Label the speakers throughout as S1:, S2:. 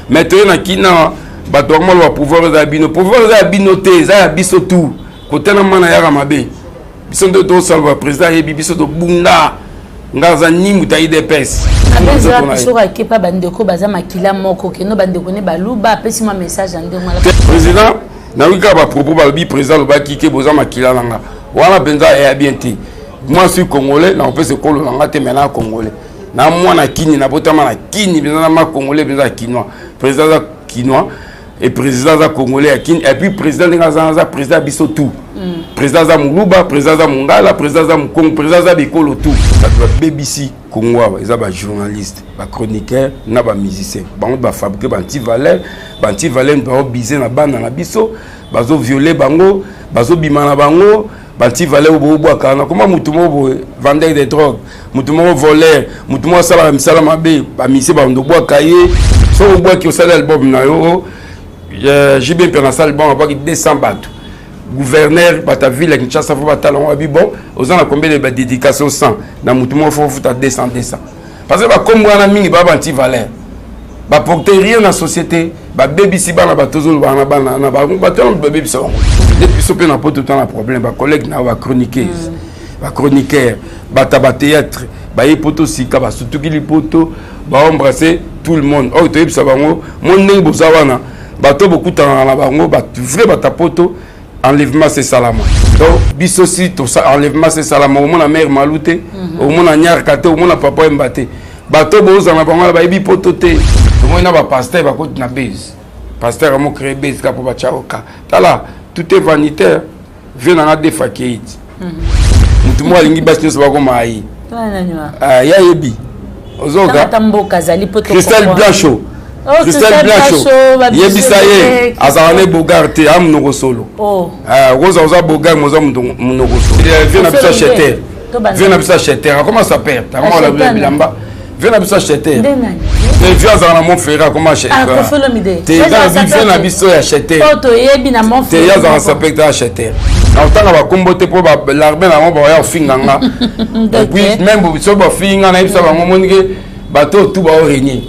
S1: Mais toye na kina bato yango maloba pouvoir eza ya bino pouvoir eza ya bino te eza ya biso tout kotana mana yaka mabe biso nde tosala ba président ayebi biso tobunda nga aza ni moto ya idps
S2: soki akepa bandeko baza makila moko keno bandeko ne baluba apesi mwa message ya ndenge wana
S1: président nayoki kaka bapropos balobi président alobaki ke boza makila na nga wana mpenza eya bien te moi suis congolais nakopesa ekolo na nga te mai na congolais na mwana kini nabotama na kini mpenza na ma congolais mpenza ya kinois président aza kinois et président aza congolais ya kini et puis président ndenge aza aza président ya biso tout mm. président aza moluba président aza mongala président aza mokongo président aza bikolo tout bato babebisi kongo awa eza bajournaliste bachroniqueur na bamusicien bango bafabrike baantivaleur baantivaleur baobize na bana na biso bazoviole bango bazobima na bango banti valeur oyo bobwaka na koma motu moko boye vendeur de drogue motu moko voleur motu moko asalaka misala mabe bamisie bando obwaka ye soki obwaki osali album na yo euh, jb mpe nasali album abwaki 200 bato gouverneur bato ya ville ya kinshasa fo batala yango babi bon oza na combien de badédication 100 na motu moko fo ofuta 200 200 parce que bakombo wana mingi baa banti valeur baporte rien na société babebisi bana bato ozolobaka na bana na bango bato wana babebisa bango nde biso mpe na poto ta na problème bacollègue na bachroniqueuse mm. bachroniqueur bato ya bathéâtre baye poto sika basutuki lipoto baembrasse tout le monde oyo toyebisa bango mo ndenge boza wana bato bokutanaka na bango vrai bato ya poto enlèvement se salama donc biso si enlèvement se salama omona mare malu te mhm. omona nyarka te omona papa emba te bato bozala na bango wana bayebi poto te tomoni na bapaster bakoti na base paster amo créé base kaka mpo batya oka tala tout est vanitaire vie nanga defaki eiti mhm. motu moko alingi basi nyonso bakoma aye ah, ye ayebi ozoka
S2: christelle
S1: blancho oh, christelle blancho yebisa ye azala ne bogar te a monoko solo oh. ah, okoza oza bogar moza monoko solo eh, vie na biso acheter vie na biso acheter akoma saper akoma olabila bilamba vie na biso acheter te vie azala na mont ferre akoma ah, te vie na biso ya acheter te ye azala saper te acheter na kotanga bakombo te mpo l'armée na bango bakoya kofinga nga epuis meme soki bafingi nga nayebisa bango monike bato oyo tu baorenie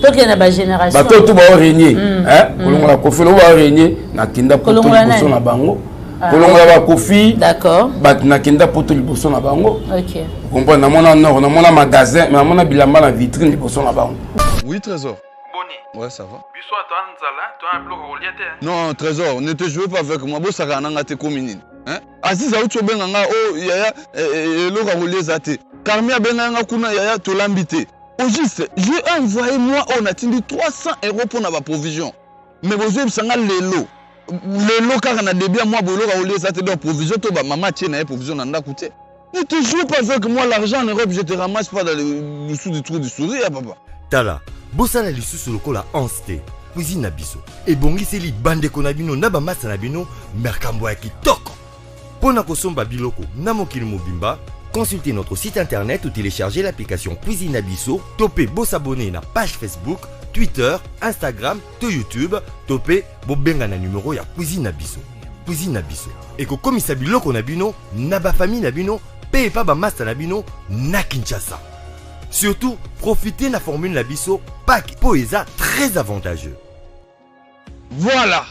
S1: bato oyo tu baorenie mm. mm. kolongola kofi oyo baorenie nakenda poto liboso na bango ah. kolongola bakofi bato nakenda poto liboso na bango comprendre namona nord namona magasin namona bilamba na vitrine liboso na bango
S3: oui trésor
S4: Boni.
S3: Ouais, ça va.
S4: Biso ata nzala, to na biloko kolia te.
S3: Non, Trésor, ne te jouez pas avec moi. Bosaka na nga te komi nini? Hein? Aziz auti obenga nga oh yaya eh, eh, eloko ya kolia eza te. Carmi abenga nga kuna yaya tolambi te. Au juste, j'ai envoyé moi oyo natindi 300 euros mpo na ba provision. Mais bozoyebisa nga lelo lelo kaka na début ya mwa boye eloko ya kolia eza te donc provision to ba mama atie na ye provision na ndako te. Ne te joue pas avec moi l'argent en Europe je te ramasse pas dans le dessous du trou du souris ya papa.
S5: Tala, bosala lisusu lokola Hans te. Cuisine na biso ebongiseli bandeko na bino na bamasta na bino makambo ya kitoko. Mpo na kosomba biloko na mokili mobimba, consultez notre site internet ou téléchargez l'application Cuisine na biso to mpe bosabone na page Facebook, Twitter, Instagram to YouTube to mpe bobenga na numero ya Cuisine na biso. Cuisine na biso ekokomisa biloko na bino na ba famille na bino mpe epa ba masta na bino na Kinshasa. Surtout, profitez na formule na biso pack mpo eza très avantageux.
S3: Voilà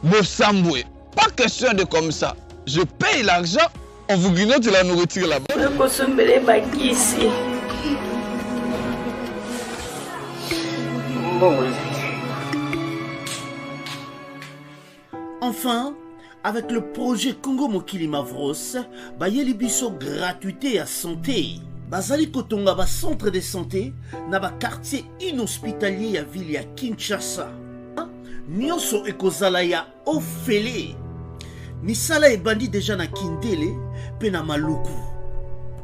S3: bosambwe pas question de comme ça je paye l'argent on vous grignote la nourriture là-bas.
S6: Nakosombele bakisi. Mbongo
S7: Enfin, avec le projet Congo Mokili Mavros, bayeli biso gratuité ya santé. Bazali kotonga ba centre de santé na ba quartier inhospitalier ya ville ya Kinshasa. Nyonso ekozala ya ofele. Misala ebandi deja na Kindele pe na Maluku.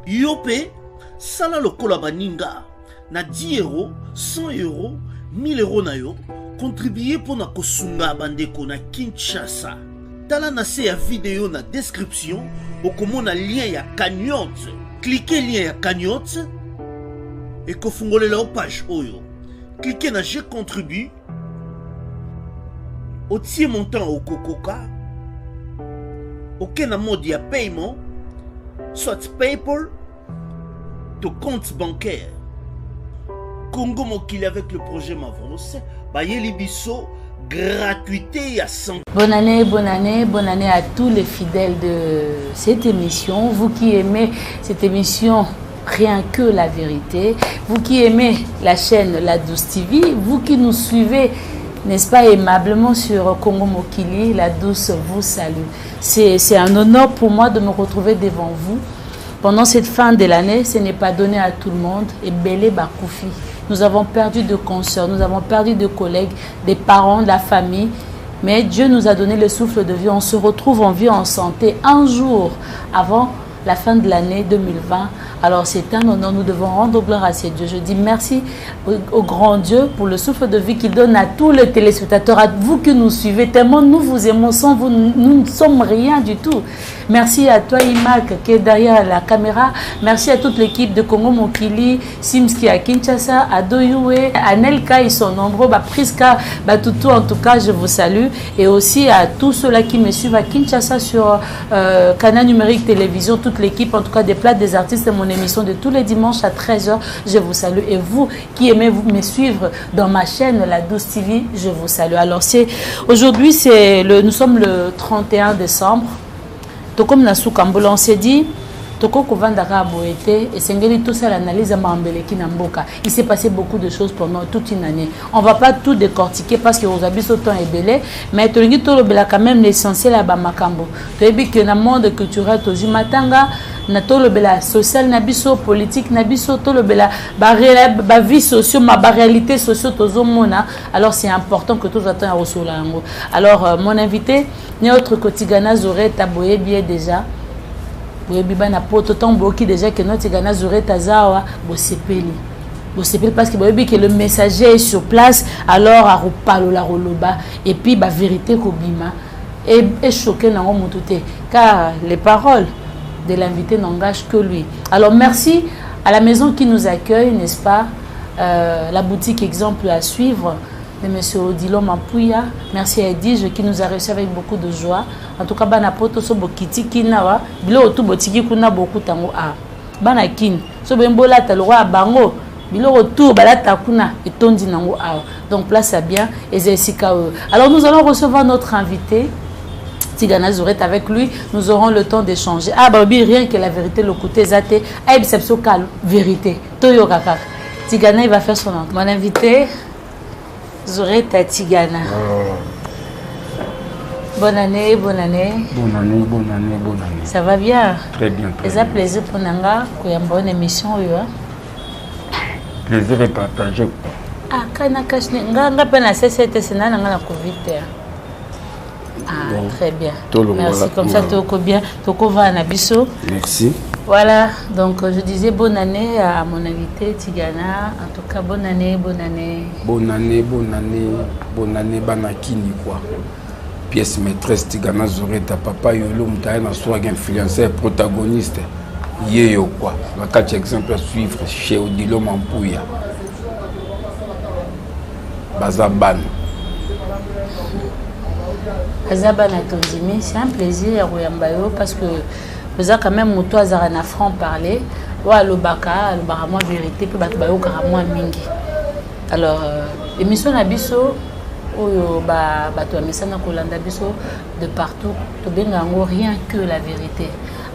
S7: Yo pe sala lokola baninga na 10 euros, 100 euros, 1000 euros na yo contribuer mpo na kosunga bandeko na Kinshasa. Tala na se ya video na description okomona lien ya cagnotte. Cliquez lien ya cagnotte ekofungolela yo page oyo. Cliquez na je contribue otie montant okokoka oke na mode ya paiement soit PayPal to compte bancaire. Congo Mokili avec le projet Mavros, bayeli biso gratuité ya santé.
S2: Bonne année, bonne année, bonne année à tous les fidèles de cette émission. Vous qui aimez cette émission, rien que la vérité. Vous qui aimez la chaîne La Douce TV, vous qui nous suivez, n'est-ce pas, aimablement sur Congo Mokili, La Douce vous salue. C'est un honneur pour moi de me retrouver devant vous. Pendant cette fin de l'année, ce n'est pas donné à tout le monde. Et Belé Bakoufi, nous avons perdu de consoeurs, nous avons perdu de collègues, des parents, de la famille. Mais Dieu nous a donné le souffle de vie. On se retrouve en vie, en santé, un jour avant la fin de l'année 2020. Alors c'est un honneur, nous devons rendre gloire à ces dieux. Je dis merci au, grand Dieu pour le souffle de vie qu'il donne à tous les téléspectateurs, à vous qui nous suivez, tellement nous vous aimons, sans vous, nous ne sommes rien du tout. Merci à toi Imak qui est derrière la caméra. Merci à toute l'équipe de Congo Mokili, Simski à Kinshasa, à Doyoué, à Nelka, ils sont nombreux, bah, Priska, Toutou, en tout cas, je vous salue. Et aussi à tous ceux-là qui me suivent à Kinshasa sur euh, Canal Numérique Télévision, toute l'équipe, en tout cas des plats des artistes, mon émission de tous les dimanches à 13h, je vous salue. Et vous qui aimez vous me suivre dans ma chaîne, la Douce TV, je vous salue. Alors, c'est aujourd'hui, c'est le, nous sommes le 31 décembre. Tokomi na suka mbula, on s'est dit tokoki kovanda kaka boye te, esengeli tosala analyse ya makambo eleki na mboka. Il s'est passé beaucoup de choses pendant toute une année. On va pas tout décortiquer parce que ozwa biso temps ebele, mais tolingi tolobela quand même l'essentiel ya bamakambo. Toyebi ke na monde culturel tozwi matanga, na tolobela social na biso, politique na biso, tolobela bavie sociaux, ma baréalité sociaux tozomona. Alors c'est important que tozwa temps ya kosolola yango. Alors euh, mon invité n'est autre que Tigana Zoreta, boyebi ye déjà, boyebi bana poto ntango boyoki déjà ke no Tigana Zoreta aza awa, bosepeli bosepeli parce que boyebi ke le messager est sur place. Alors akopalola koloba et puis bavérité kobima echoke nango motu te, car les paroles de l'invité n'engagent que lui. Alors merci à la maison qui nous accueille, n'est-ce pas, euh, la boutique exemple à suivre de monsieur Odilon Mampuya. Merci à Edige qui nous a reçus avec beaucoup de joie. En tout cas, bana poto so bokiti kinawa, biloko tout botiki kuna bokutango a. Bana kin, so bembolata le roi bango, biloko tout balata kuna etondi nango awa. Donc place à bien et esika oyo. Alors nous allons recevoir notre invité Tigana Zoret. Avec lui, nous aurons le temps d'échanger. Ah bah oui, rien que la vérité, le côté zate, ah vérité. Toyo kaka. Tigana, il va faire son entrée. Mon invité, Zoreta Tigana. Oh. Bonne année, bonne année.
S1: Bonne année, bonne année, bonne année.
S2: Ça va bien?
S1: Très bien.
S2: Très bien. Plaisir pour nanga, koyamba une émission oyo. Hein?
S1: Plaisir est partagé.
S2: Ah, kana cash nga nga pe na CCT na nga na Covid te. Ah, bon, très bien. Merci. Comme ça, toko bien, toko va na biso.
S1: Merci.
S2: Voilà, donc je disais bonne année à mon invité Tigana. En tout cas, bonne année, bonne année.
S1: Bonne année, bonne année, bonne année, Banakini, quoi. Pièce maîtresse Tigana Zoreta, papa Yolo, Moutaye, na swag influenceur, protagoniste. Yeyo, quoi. La quatre exemple à suivre chez Odilo Mampouya. Baza bana.
S2: Baza bana tondimi, c'est un plaisir ya koyamba yo parce que oza quand même moto azalaka na franc parler, oyo alobaka alobaka mwa vérité mpe bato bayokaka mwa mingi. Alors euh, émission na biso oyo bato bamesana kolanda biso de partout, tobenga yango rien que la vérité.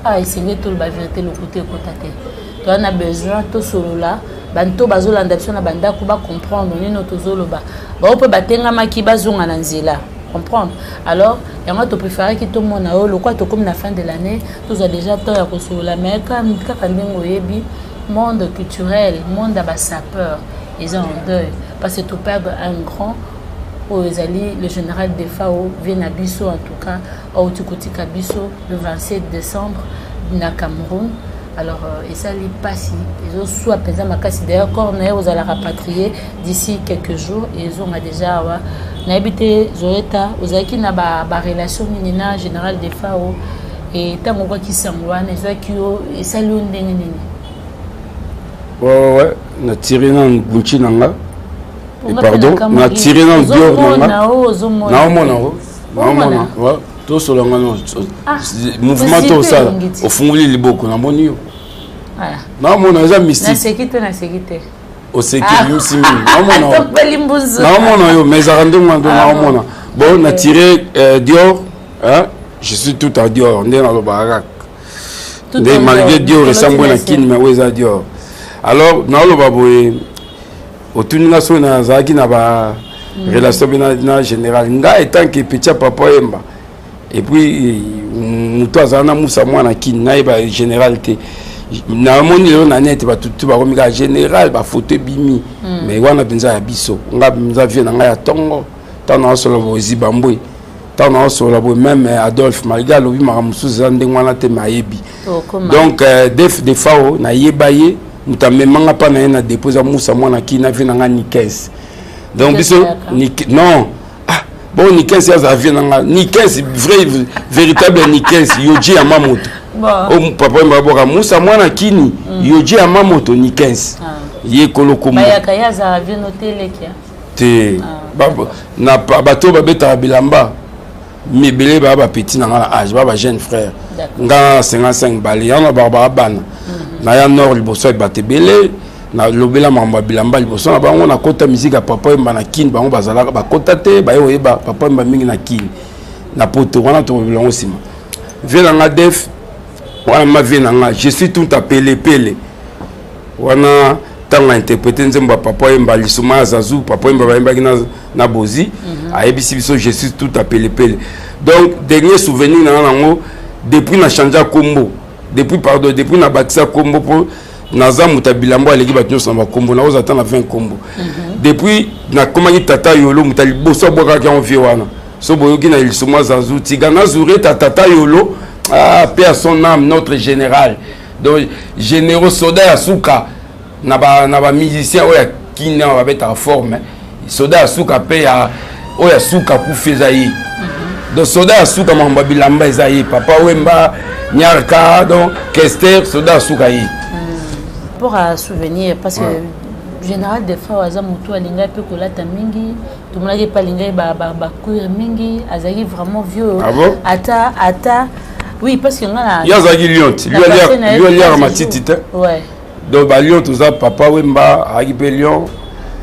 S2: Ah, esengeli toloba vérité, lokuta ekota te. Toza na besoin tosolola, banto bazolanda biso na bandako bacomprendre nini oyo tozoloba, bao mpe batengamaki bazonga na nzela comprendre. Alors yango topréféraki tomona oyo lokwa tokomi na fin de l'année, tozwa déjà temps ya kosolola. Mais kaka ndenge oyebi, monde culturel, monde ya basapeur eza en deuil parce que toperdre un grand oyo ezali le général Defao, vie na biso. En tout cas auti kotika biso le 27 décembre na Cameroun. Alors euh, esali mpasi, ezoswa mpenza makasi. D'ailleurs corps na ye ozala rapatrié d'ici quelques jours, ezonga déjà awa. Nayebi te Zoeta, ozalaki na barelation ba nini na général Defao? E ntango okwaki sango wana, ezwaki yo, esali yo ndenge nini?
S1: Ouais, na tire na Gucci na nga. Et pardon, na tire na Dior na nga. Naomona ngo, naomona, ouais. Tosolola nga no mouvement tosala, ofungoli liboko, namoni yo, naomona eza mystique.
S2: Naseki te, naseki te.
S1: Oseki bimisi mingi, naomona yo, mais ezalaka ndenge wana. Naomona bon, na tire Dior, je suis tout à Dior, nde nalobaka kaka nde malgré Dior esambwe na Kini, mais oyo eza Dior. Alors naoloba boye, otuni nga soki nazalaki na ba relation mpe na général. Nga etant que petit ya Papa Yemba et puis moto azala na Musa mwana Kini, nayeba général te. Namoni lelo na net bato tu bakomi kaka général, bafoto ebimi, mais wana mpenza ya biso. Nga mpenza, vie na ngai ya ntongo, ntango naosolola boye, Zibambwe, ntango naosolola boye, même Adolphe, malgré alobi makambo mosusu eza ndenge wana te, mais ayebi. Donc def Defao, nayeba ye. Moto amemanga mpa na ye na dépôt eza Musa mwana Kini na vie na nga Nikes. Donc biso, non, ah bon, Nikes azala vie na nga, Nikes vrai, véritable Nikes Yoji ya Mamoto. O papa oyo baboka Musa mwana Kini, Yoji ya Mamoto, Nikes ye kolokombo te. Na bato oyo babetaka bilamba mibele, baya bapeti na nga na age, baya bajeune frère. Nga na 55 bale yango na baka bana na ya nord liboso ya bato ebele. Nalobela makambo ya bilamba liboso na bango. Nakota musique ya Papa Yemba na Kini, bango bazalaka bakota te. Baye koyeba Papa Yemba mingi na Kini, na poto wana. Tokobela yango nsima. Vie na nga def wana, ma vie na nga, je suis tout appelé pele wana. Ntango ainterpréter nzembo ya Papa Yemba, lisuma ya Zazu, Papa Yemba bayembaki na Bozi, ayebisi biso: "Je suis tout appelé pele." Donc dernier souvenir na nga nango, depuis na change kombo, depuis, pardon, depuis na bakisa kombo, mpo naza moto ya bilambo aleki bato nyonso na bakombo, nakozala ata na 20 kombo. Depuis nakomaki tata yolo, moto ya liboso abwakaki yango vie wana. So boyoki na lisuma Zazu, tiga nazureta tata yolo, ah, paix à son âme, notre général. Donc généraux, soda ya suka na bamusicien oyo ya Kini awa babetaka forme, soda ya suka mpe ya oyo ya suka kufi eza ye. Donc soda ya suka, makambo ya bilamba eza ye. Papa Wemba, Nyarka, donc Kester, soda ya suka ye.
S2: Pour à souvenir, parce que général Defao aza motu alingaki mpe kolata mingi. Tomonaki mpe alingaki bacuir mingi, azalaki vraiment vieux.
S1: Ah bon?
S2: Ata oui, parce que nga na
S1: Ye azalaki lion ti lion aliaka matiti te. Donc balion toza, Papa Wemba azalaki mpe lion.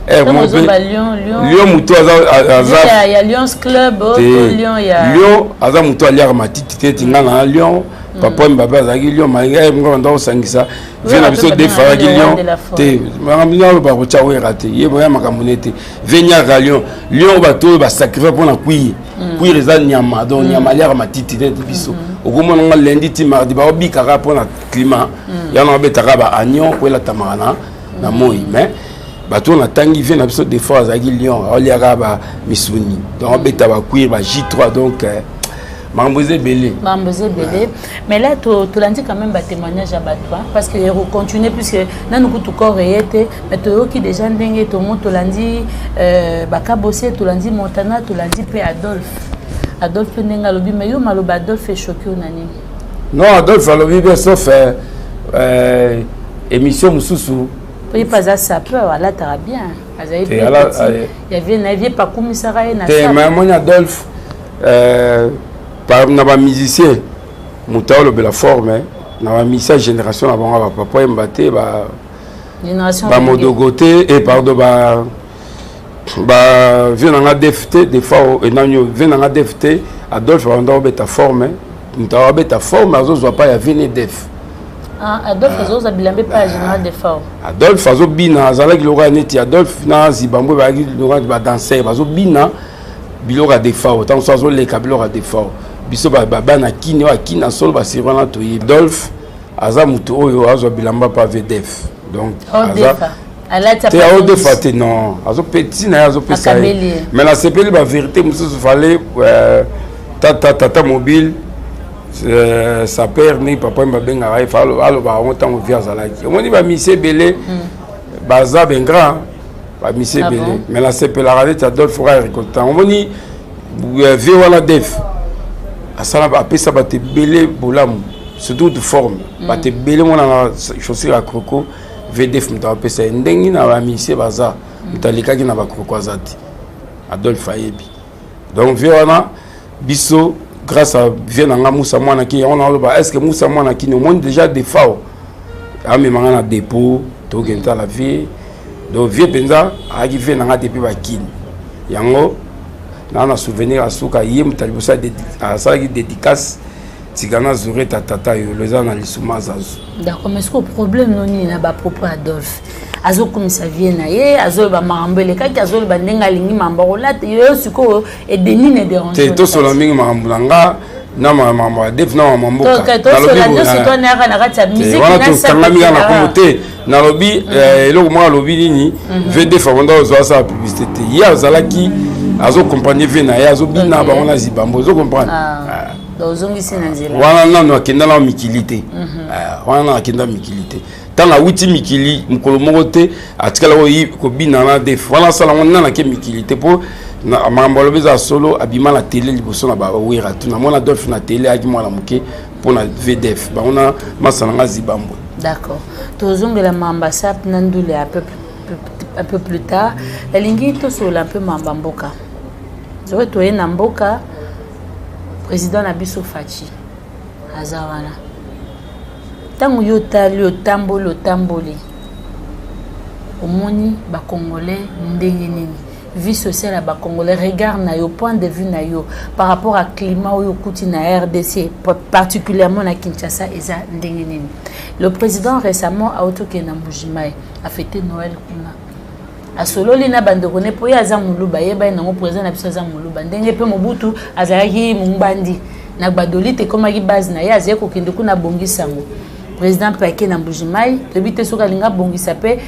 S1: Lion motu
S2: aza ya Lions Club.
S1: Lion aza motu aliaka matiti te. Ti nga na lion, Papa Wemba mpe azalaki lion, malgré nga banda kosangisa vie na biso Def azalaki lion te. Makambo aloba kotya wera te, ye boya makambo ne te. Ve niaka lion, lion bato oyo basacrifie mpona cuir. Cuir eza nyama, donc nyama aliaka matiti te. Ti biso okomona nga lundi ti mardi baobikaka mpona climat yana, babetaka baagnon po elatamaka na moi. Mais bato oyo natangi, vie na biso des fois azalaki lion, aoliaka bamisuni, donc abeta bacuir ba J3. Donc makambo eza ebele.
S2: Makambo eza ebele, mais là tolandi quand même batémoignage ya bato, parce que ekocontinue puisque nanu kutu corps eye te, mais toyoki déjà ndenge tomo tolandi Bakabose, tolandi Montana, tolandi mpe Adolphe. Adolphe mpe ndenge alobi, mais yo maloba Adolphe echoquer yo na nini?
S1: Non, Adolphe alobi bien, sauf émission mosusu.
S2: Ye mpe aza sapeur, alataka bien, azali ya vie na ye, vie pakumisaka ye na
S1: Te, mais amoni Adolphe na bamusicien, moto aolobela forme na bamusicien génération na bango, bapapa Yemba te, bamodogo te, e pardon, ba ba vie na nga def te, des fois enani vie na nga def te. Adolphe abanda kobeta forme, moto abeta forme azozwa pa ya vene def.
S2: Adolphe azozwa bilamba epai ya général Defao?
S1: Adolphe azobina, azalaki lokola neti Adolphe na Zibambwe bazalaki lokola badanser, bazobina biloko ya Defao. Ntango so azoleka biloko ya Defao, biso bana Kini oyo akini na solo basiri wana toyebi. Adolphe aza motu oyo azwa bilamba pa vdef, donc te aodefa te, non, ntina ye azopesa ye. Mais nasepeli bavérité mosusu, fale tata, tata mobile, saper ndenge papa oyo babengaka ye, alobaka yango ntango vie azalaki. Omoni bamisi ebele baza baingrat, bamisi ebele, mais nasepelaka neti Adolphe oka récoltant. Omoni vie wana def asala, apesa bato ebele bolamu, surtout de forme. Bato ebele mona na chaussure ya croco, vdf moto apesa ye. Ndenge na bamisie baza, moto alekaki na bacroco aza te. Adolphe ayebi. Donc vie wana biso, grâce à vie na nga Musa mwana Kini, yango naoloba: est ce que Musa mwana Kini, omoni déjà Defao amemanga na dépôt, tokende tala vie. Donc vieux mpenza ayaki vie na nga depuis bakini. Yango naa na souvenir ya suka, ye moto ya liboso asalaki dédicace Tigana Zureta tata yolo eza na lisuma zazu.
S2: D'accord, mais sikoyo problème no nini na bapropos Adolphe? Azokumisa vie na ye, azoloba makambo elekaki, azoloba ndenge alingi makambo akolata yo. Sikoyo edeni na dérange
S1: te. Tosola mingi makambo na nga na makambo ya def na makambo mboka.
S2: Tosola nyonso tonayaka na kati ya musique.
S1: Wana tokangami kaka na kombo te. Nalobi eloko moko, alobi nini? Vdf abanda kozwa asala publicité te. Ye azalaki azocomprendre vie na ye, azobina bango na zibambo, ozocomprendre.
S2: Ozongisi na nzela.
S1: Wana nano akenda na mikili te. Wana nano akenda mikili te. Ntango awuti mikili, mokolo moko te atikala kobina na def wana. Asala yango nano ake mikili te, mpo makambo alobi eza solo. Abima na tele liboso na bawera tu. Namona Adolphe na tele, ayaki mwana moke mpo na VDF bango na masa na nga Zibambwe.
S2: D'accord, tozongela mamba sap na ndule un peu plus tard. Nalingi tosolola mpe mamba mboka. Zoe toye na mboka, président na biso Fatshi aza wana. Ntango yo otali, otamboli, otamboli, omoni bacongolais ndenge nini? Vie sociale ya bacongolais, regard na yo, point de vue na yo par rapport à climat oyo okuti na RDC, particulièrement na Kinshasa, eza ndenge nini? Le président récemment auti okende na Mbujimai, afêté Noël kuna, asololi na bandeko ne, mpo ye aza moluba. Yeba ye nango, président na biso aza moluba, ndenge mpe Mobutu azalaki mongbandi na Gbadoli te, ekomaki base na ye. Azali kokende kuna abongisa yango. Président mpe ake na Mbujimai. Toyebi te soki alingi abongisa mpe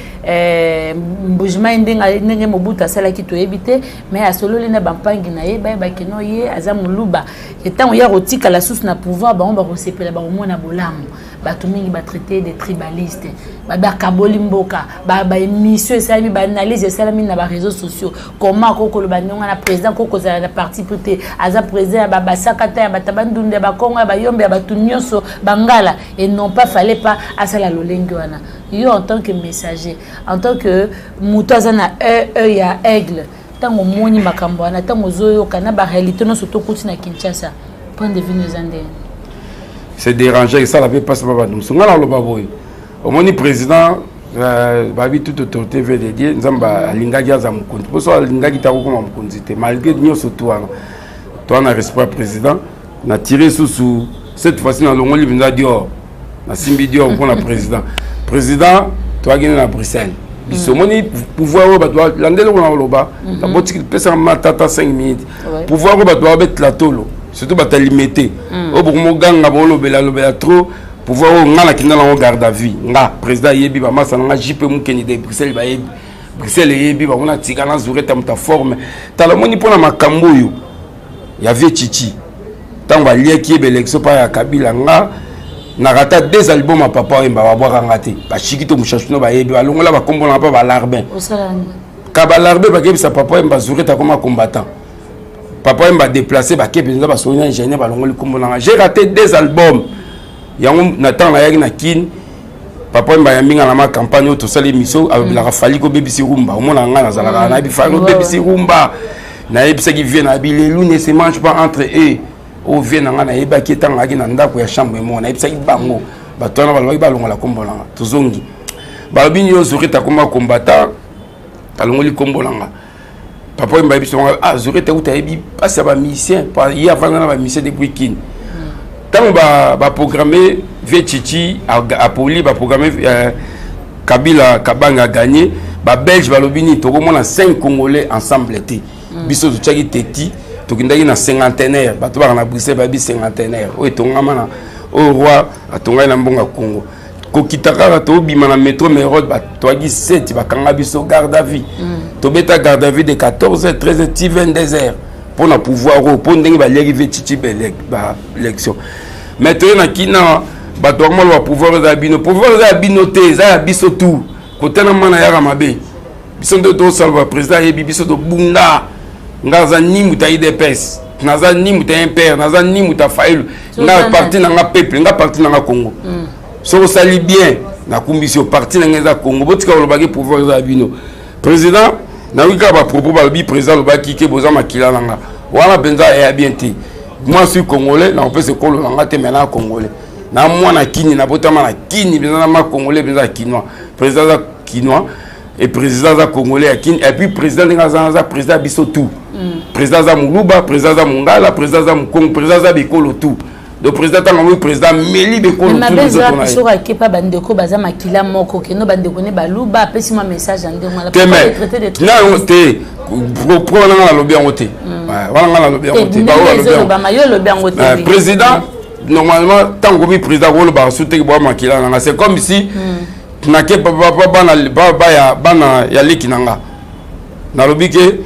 S2: Mbujimai ndenge Mobutu asalaki, toyebi te. Mais asololi na bampangi na ye, bayebaki no ye aza moluba. Ntango ye akotikala susu na pouvoir, bango bakosepela, bakomona bolamu. Bato mingi batraité de tribaliste, bakaboli mboka. Baémission esalami, baanalyse esalami na baréseaux sociaux. Comment akoki koloba ndenge wana? Président koki kozala na parti pris te. Aza président ya babasaka ta, ya bato bandunda, ya bakongo, ya bayombe, ya bato nyonso, bangala, et non pas, fallait pas asala lolenge wana. Yo, en tant que messager, en tant que moto aza na œil ya aigle, ntango omoni makambo wana, ntango ozoyoka na baréalité nyonso tokuti na Kinshasa, point de vue eza ndenge?
S1: C'est déranger, esala mpe mpasi pa bato mosusu. Ngai naloba boye, omoni président, babi toute autorité vient de Dieu. Nzambe alingaki aza mokonzi, mpo so alingaki ta kokoma mokonzi te. Malgré nyonso tu wana, to wana respect ya président. Na tire susu cette fois-ci, nalongoli mpenza Dior, nasimbi Dior mpona président. Président toakende na Bruxelles, biso omoni pouvoir oyo bato landeli kuna koloba. Nabotiki, pesaka matata 5 minutes. Pouvoir oyo bato babetela tolo, surtout bato ya Limete oyo bokomoganga, bolobela lobela trop. Pouvoir oyo nga nakenda nango garde à vue, nga président ayebi, bamasa na nga JP Mokeni de Bruxelles bayebi, Bruxelles eyebi bango. Na tika na Zureta, moto aforme. Tala, omoni mpona makambo oyo ya vieux Chichi, ntango baliaki ye baélection mpa ya Kabila, nga nakata deux album ya Papa Oyemba, babwakanga te. Bashiki to moshashuno bayebi, balongola bakombo nanga mpa balarbin. Ka balarbin bakebisa Papa Oyemba, Zureta akoma combattant. Papa Oyemba déplacé, bake mpenza basoli na ingénieur, balongoli kombo nanga. J'ai raté deux albums. Yango na ntango nayaki na Kine, Papa Oyemba ayambi nga na ma campagne oyo tosali émission. Alobelaka Fally kobebisi rumba. Omona nga nazalaka, nayebi Fally kobebisi rumba. Nayebisaki vieux, nayebi les loups ne se mange pas entre eux. Oyo vieux na nga nayebaki ntango ayaki na ndako ya chambre moko, nayebisaki bango. Bato wana balobaki balongola kombo nanga. Tozongi, balobi nini? Oyo akoma combattant, alongoli kombo nanga. Papa oyo bayebi songo, ah, Zureta uta ayebi mpasi ya bamusicien, ye avanda na bamusicien depuis Kine. Ntango baprogramme vieux Chichi apoli, baprogramme Kabila Kabanga agagné, babelge balobi nini? Tokomona 5 Congolais ensemble te. Biso totiaki teti, tokendaki na cinquantenaire. Bato baka na Bruxelles bayebi cinquantenaire oyo etongama na oyo roi atongaki na mbongo ya Congo. Kokita kaka, tobima na métro Merode, toyaki 7, bakanga biso garde à vue. Tobeta garde à vue de 14 h 13 h ti 22 h mpo na pouvoir oyo, mpo ndenge baliaki vieux Chichi baélection. Mais toye na kina, bato bakomaloba pouvoir eza ya bino. Pouvoir eza ya bino te, eza ya biso tu. Kotana mana yaka mabe, biso nde tosala. Baprésident ayebi biso, tobunda. Nga aza ni moto ya UDPS, naza ni moto ya MPR, naza ni moto ya Fayulu. Nga parti na nga peuple, nga parti na nga Congo. Soki osali bien, nakumbisi yo. Parti na nga eza Congo. Botika kolobaki pouvoir eza ya bino. Président, nayoki kaka bapropos, balobi président alobaki ke boza makila na nga. Wana mpenza eya bien te. Moi suis congolais, nakopesa ekolo na nga te. Mais na congolais, na mwana Kini, nabotama na Kini mpenza, na ma congolais mpenza ya kinois. Président aza kinois. Et président aza congolais ya Kin, et puis président ndenge aza, aza président ya biso tout. Président aza moluba, président aza mongala, président aza mokongo, président aza bikolo tout. Donc président, ntango amoi président ameli bekolo.
S2: Mabe eza soki akepa bandeko baza makila moko, keno bandeko ne baluba, apesi mwa message ya ndenge wana.
S1: Te, mais na yango te, po wana nga nalobi yango te, wana nga nalobi yango te.
S2: Yo olobi yango te.
S1: Président, normalement, ntango komi président, kolobaka su teke bwa makila nanga, c'est comme si nake bana ya bana ya leki na nga, nalobi ke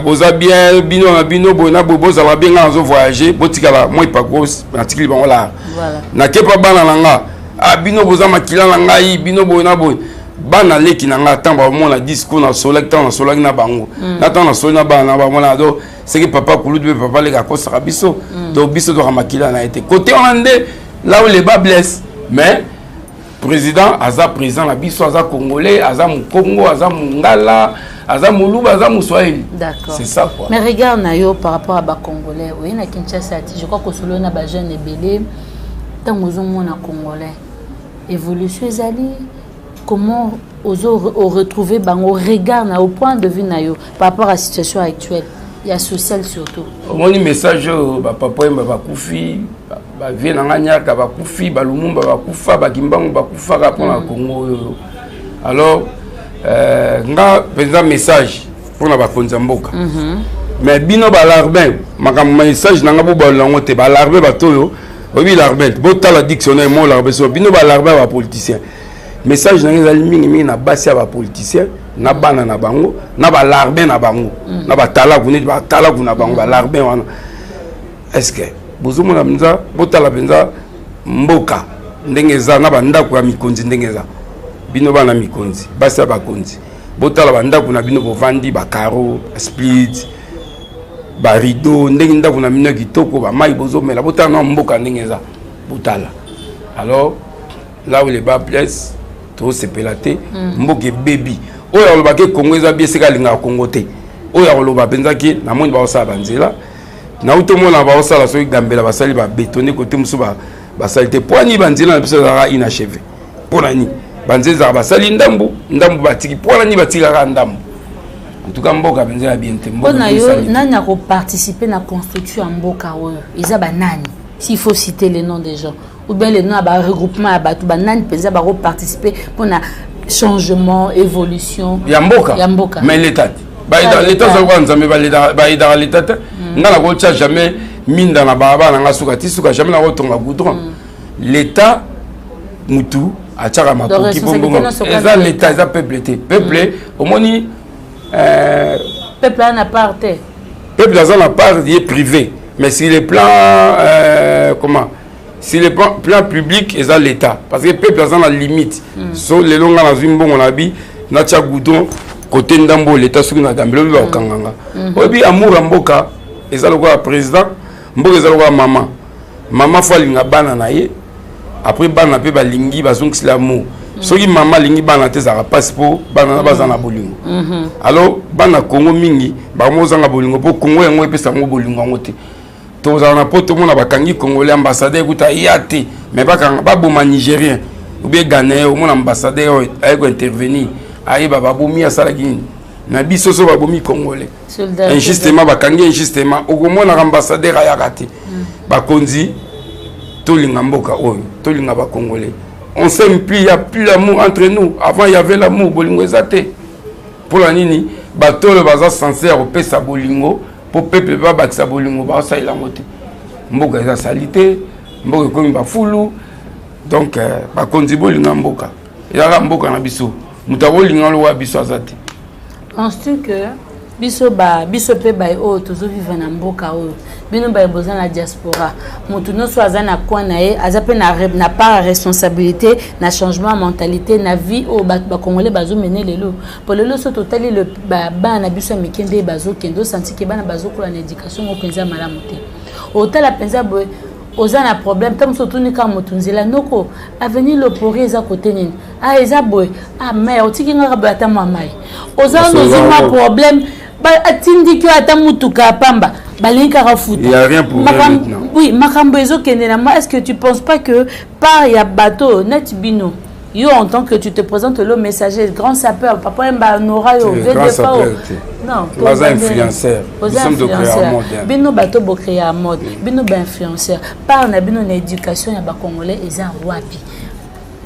S1: boza bien, bino na bino boye na boye, bozala bien, nga nazo voyage, botikala mwa epako, natikili bango lara. Nakepa bana na nga, ah, bino boza makila na ngai, bino boye na boye. Bana leki na nga, ntango bamona discours nasolaki, ntango nasolaki na bango, na ntango nasoli na bana na bamona, donc seke papa kulutu mpe papa leki akosaka biso. Donc biso toka makila na ye te. Côté wana nde là où le bât blesse. Mais président aza président na biso, aza congolais, aza mokongo, aza mongala, aza moluba, aza moswahili.
S2: D'accord.
S1: C'est ça quoi.
S2: Mais regarde na yo par rapport à bacongolais oye na Kinshasa ti, je crois kosolo na bajeune ebele, ntango ozomona congolais, évolution ezali comment? Ozo retrouver bango, regard na au point de vue na yo par rapport à situation actuelle ya sociale surtout?
S1: Omoni message oyo, bapapa Oyemba bakufi, bavie na nga Nyaka bakufi, balumumba bakufa, bakimbangu bakufaka mpona Kongo oyo. Alors nga mpenza message mpona bakonzi ya mboka. Mais bino balarbin, makambo message na nga bobalola yango te. Balarbin, bato oyo oyebi larbin, botala dictionnaire mo larbin. So bino balarbin ya bapoliticien, message na nga ezali mingimingi na basi ya bapoliticien, na bana na bango, na balarbin na bango, na batalaku, neti batalaku na bango, balarbin wana. Est ce que bozomona mpenza? Botala mpenza mboka ndenge eza, na bandako ya mikonzi ndenge eza. Bino bana mikonzi, basi ya bakonzi, botala bandako na bino, bovandi bacarreaux, split, barideau, ndenge ndako na bino ya kitoko, bamai bozomela. Botala na mboka ndenge eza, botala. Alors là où le bât blesse, tosepela te. Mboka ebebi. Oyo alobaki Kongo eza bi esika alingaka Kongo te. Oyo akoloba mpenzaki, namoni baosala banzela, nauti omona baosala soki Gambela, basali babetone, kote mosusu basali te. Mpo ani banzela na biso ezalaka inachevé? Mpo na nini banzela ezalaka basali ndambu ndambu, batiki? Mpo na nini batikaka ndambu? En tout cas mboka mpenza ya bien te.
S2: Mpo na yo, nani akoparticipe na construction ya mboka oyo? Eza banani, s'il faut citer les noms des gens ou bien les noms ya baregroupement ya bato, banani mpenza bakoparticipe mpona changement, évolution
S1: ya mboka?
S2: Ya mboka.
S1: Mais l'état te, l'état aza lokola Nzambe, baaidaka l'état te. Nga nakotya jamais minda na balabala na nga suka ti suka, jamais nakotonga goudron. L'état mutu atiaka makoki bongo, eza l'état, eza peuple te. Peuple omoni.
S2: Peuple aza na part te.
S1: Peuple aza na part ye privé, mais sur le plan comment, sur le plan public, eza l'état, parce que peuple aza na limite. So lelo nga nazwi mbongo na bi natia goudron kote ndambo, l'état soki na Gambela oyebi bakokanga nga. Oyebi, amour ya mboka eza lokola président, mboka eza lokola mama. Mama faut alinga bana na ye, après bana mpe balingi bazongisela amour. Soki mama alingi bana te, ezalaka mpasi mpo bana na baza na bolingo. Alors bana Kongo mingi bango ozanga bolingo, mpo Kongo yango epesa yango bolingo yango te. Tozala na po tomona bakangi congolais, ambassadeur ekuta ya te, mais bakanga baboma nigérien ou bien ghanéen, omona ambassadeur oyo aye kointervenir, ayeba babomi asalaki nini. Na biso so babomi congolais injustement, bakangi injustement, okomonaka ambassadeur ayaka te. Bakonzi, tolinga mboka oyo, tolinga bacongolais. On s'aime plus, il y a plus l'amour entre nous. Avant il y avait l'amour. Bolingo eza te. Mpona nini bato oyo baza censé ya kopesa bolingo mpo peuple babakisa bolingo, baosalela yango te? Mboka eza sali te, mboka ekomi bafulu. Donc bakonzi, bolinga mboka, ezalaka mboka na biso. Moto akolinga lokola biso aza te.
S2: Penses-tu que biso ba biso mpe baye oyo tozovivre na mboka oyo, bino baye boza na diaspora, moto nyonso aza na coin na ye, aza mpe na part ya responsabilité na changement ya mentalité na vie oyo bato bacongolais bazomene lelo? Po lelo so totali bana na biso ya mike nde bazokende, osanti ke bana bazokola na éducation moko mpenza malamu te. Otala mpenza boye, oza na problème, ntango mosusu otuni kaka moto nzela: "Noko, avenue Lopori eza kote nini?" "Ah, eza boye." "Ah, mais otiki ngaka boye, ata mwa mai." Oza wana, ozwi mwa problème, atindiki oyo ata mutuka ya pamba, balingi kaka futa. Oui, makambo ezokende na moi. Est ce que tu penses pas que part ya bato neti bino Yo, en tant que tu te présentes le messager, grand sapeur, papa Mba Nora yo,
S1: VDPO. Non, baza influenceur.
S2: Oza influenceur. Bino bato bo créer mode, bino ba influenceur. Par na bino na éducation ya ba congolais eza wapi?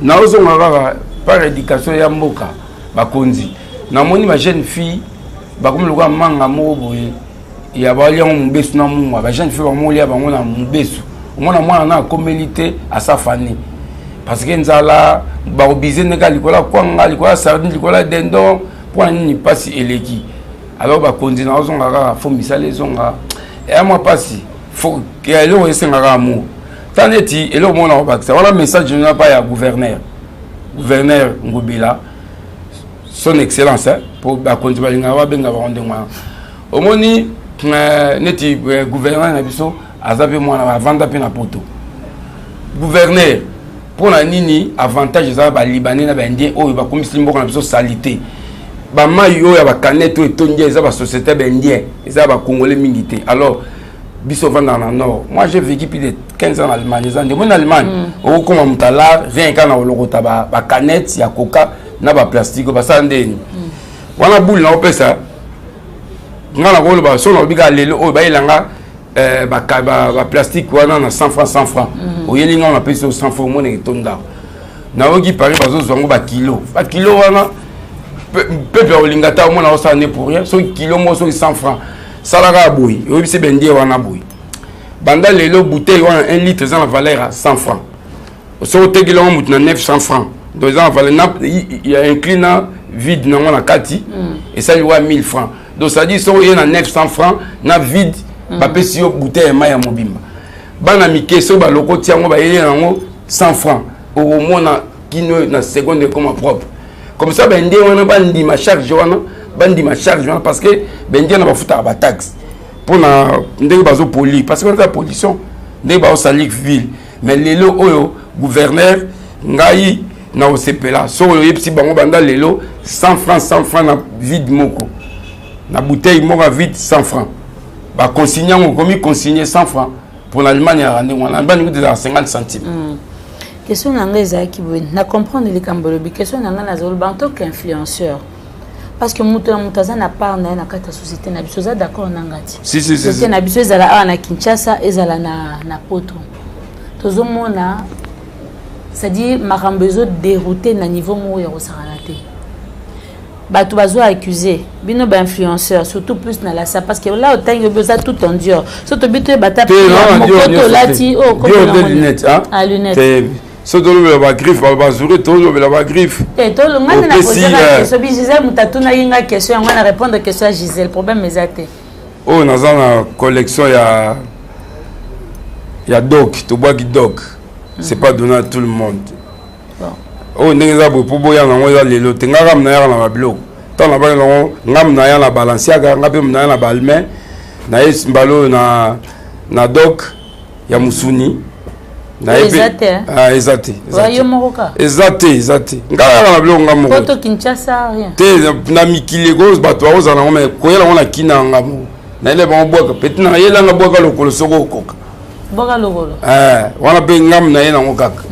S1: Naozonga kaka par éducation ya mboka bakonzi. Namoni ba jeune fille bakomi lokola manga moko boye ya balia yango mobesu na mungwa. Ba jeune fille bamolia bango na mobesu. Omona mwana na akomeli te asafani. Parce que nzala bakobize ndenge likolo ya kwanga, likolo ya sardine, likolo ya dindon, mpo na nini mpasi eleki. Alors bakonzi na ozonga kaka fo misala ezonga eya mwa mpasi fo eloko esengaka amour. Ta neti eloko moko na kobakisa wana message na pa ya gouverneur, gouverneur Ngobila, son excellence, po bakonzi balingaka babenga bango ndenge wana. Omoni neti gouverneur na biso aza mpe mwana avanda mpe na poto. Gouverneur, mpo na nini avantage eza ba libanais na ba indien oyo bakomisi mboka na biso salité? Bamai oyo ya bacanette oyo etondi eza ba société ba indien, eza ba congolais mingi te. Alors biso ovandaka na nord, moi j'ai vécu plus de 15 ans en Allemagne, eza nde moi na Allemagne okokoma moto alar rien kaka na kolokota bacanette ya coca na baplastique oyo basala ndeni wana. Bule na opesa nga na koloba so nalobi kaka lelo oyo bayelanga baplastique wana na 100 francs, 100 francs oyeli nga, napesi yo 100 francs, omoneke etonda. Nayoki Paris bazozwa yango bakilo bakilo wana. Peuple akolinga ta omona osala ne pour rien. Soki kilo moko soki 100 francs, salaka ya boye, oyebisi bendie wana boye, banda lelo bouteille wana 1 litre eza na valeur ya 100 francs. Soki otekeli yango motu na 900 francs, donc eza na valeur ya inclus na vide nango na kati, esali wa 1000 francs. Donc ça dit soki oye na 900 francs na vide, bapesi yo bouteille ya mai ya mobimba. Bana mike soki balokoti yango, bayeli yango 100 francs, okomona kino na seconde ekoma propre. Comme ça baindien wana bandima charge wana, bandima charge wana, parce que baindien na bafutaka bataxe mpona ndenge bazopoli, parce que eza pollution ndenge baosali ville. Mais lelo oyo gouverneur, ngai na kosepela soki oyebisi bango banda lelo 100 francs, 100 francs na vide moko, na bouteille moko ya vide 100 francs, baconsigne yango, okomi consigne 100 francs. Pour l'Allemagne ya ndenge wana, Allemagne kutu ezalaka 50 centimes.
S2: Question na ngai ezalaki boye, na comprendre likambo olobi. Question na ngai, nazoloba en tant qu'influenceur, parce que moto na moto aza na part na ye na kati ya société na biso. Oza d'accord na nga ti?
S1: Si, si, si.
S2: Société na biso, ezala awa na Kinshasa, ezala na poto, tozomona, c'est-à-dire makambo ezodéroute na niveau moko ya kosakana te. Bato bazo accuse bino bainfluenceur, surtout plus na lasa, parce que là otangi obi oza tout en Dior. So tobi toyeba ta mokoto olati
S1: oyo lunette. So tolobela bagriffe, bazuri, tolobela bagriffe.
S2: Te, ngai nde napozaka question bi Gisele, moto atunaki nga question yango, na répondre question ya Gisele, problème eza te.
S1: Oyo naza na collection ya doc, tobwaki doc, c'est pas donné à tout le monde. Oyo ndenge eza boye, mpo boya nango eza lelo te. Nga kaka nayaka na babiloko ntango nabaki nango, nga naya na Balenciaga, nga mpe naya na Balmain, naye mbala oyo na doc ya mosuni.
S2: Eza te.
S1: Eza te.
S2: Eza
S1: te, eza te. Nga kaka na biloko nga moko
S2: te.
S1: Na mikili eko bato bakozala nango, mais koyela yango na kina yanga moko, nayele bango bwaka peti, nayelanga bwaka lokolo soki okoka.
S2: Bwaka lokolo.
S1: Wana mpe ngamu naye nango kaka.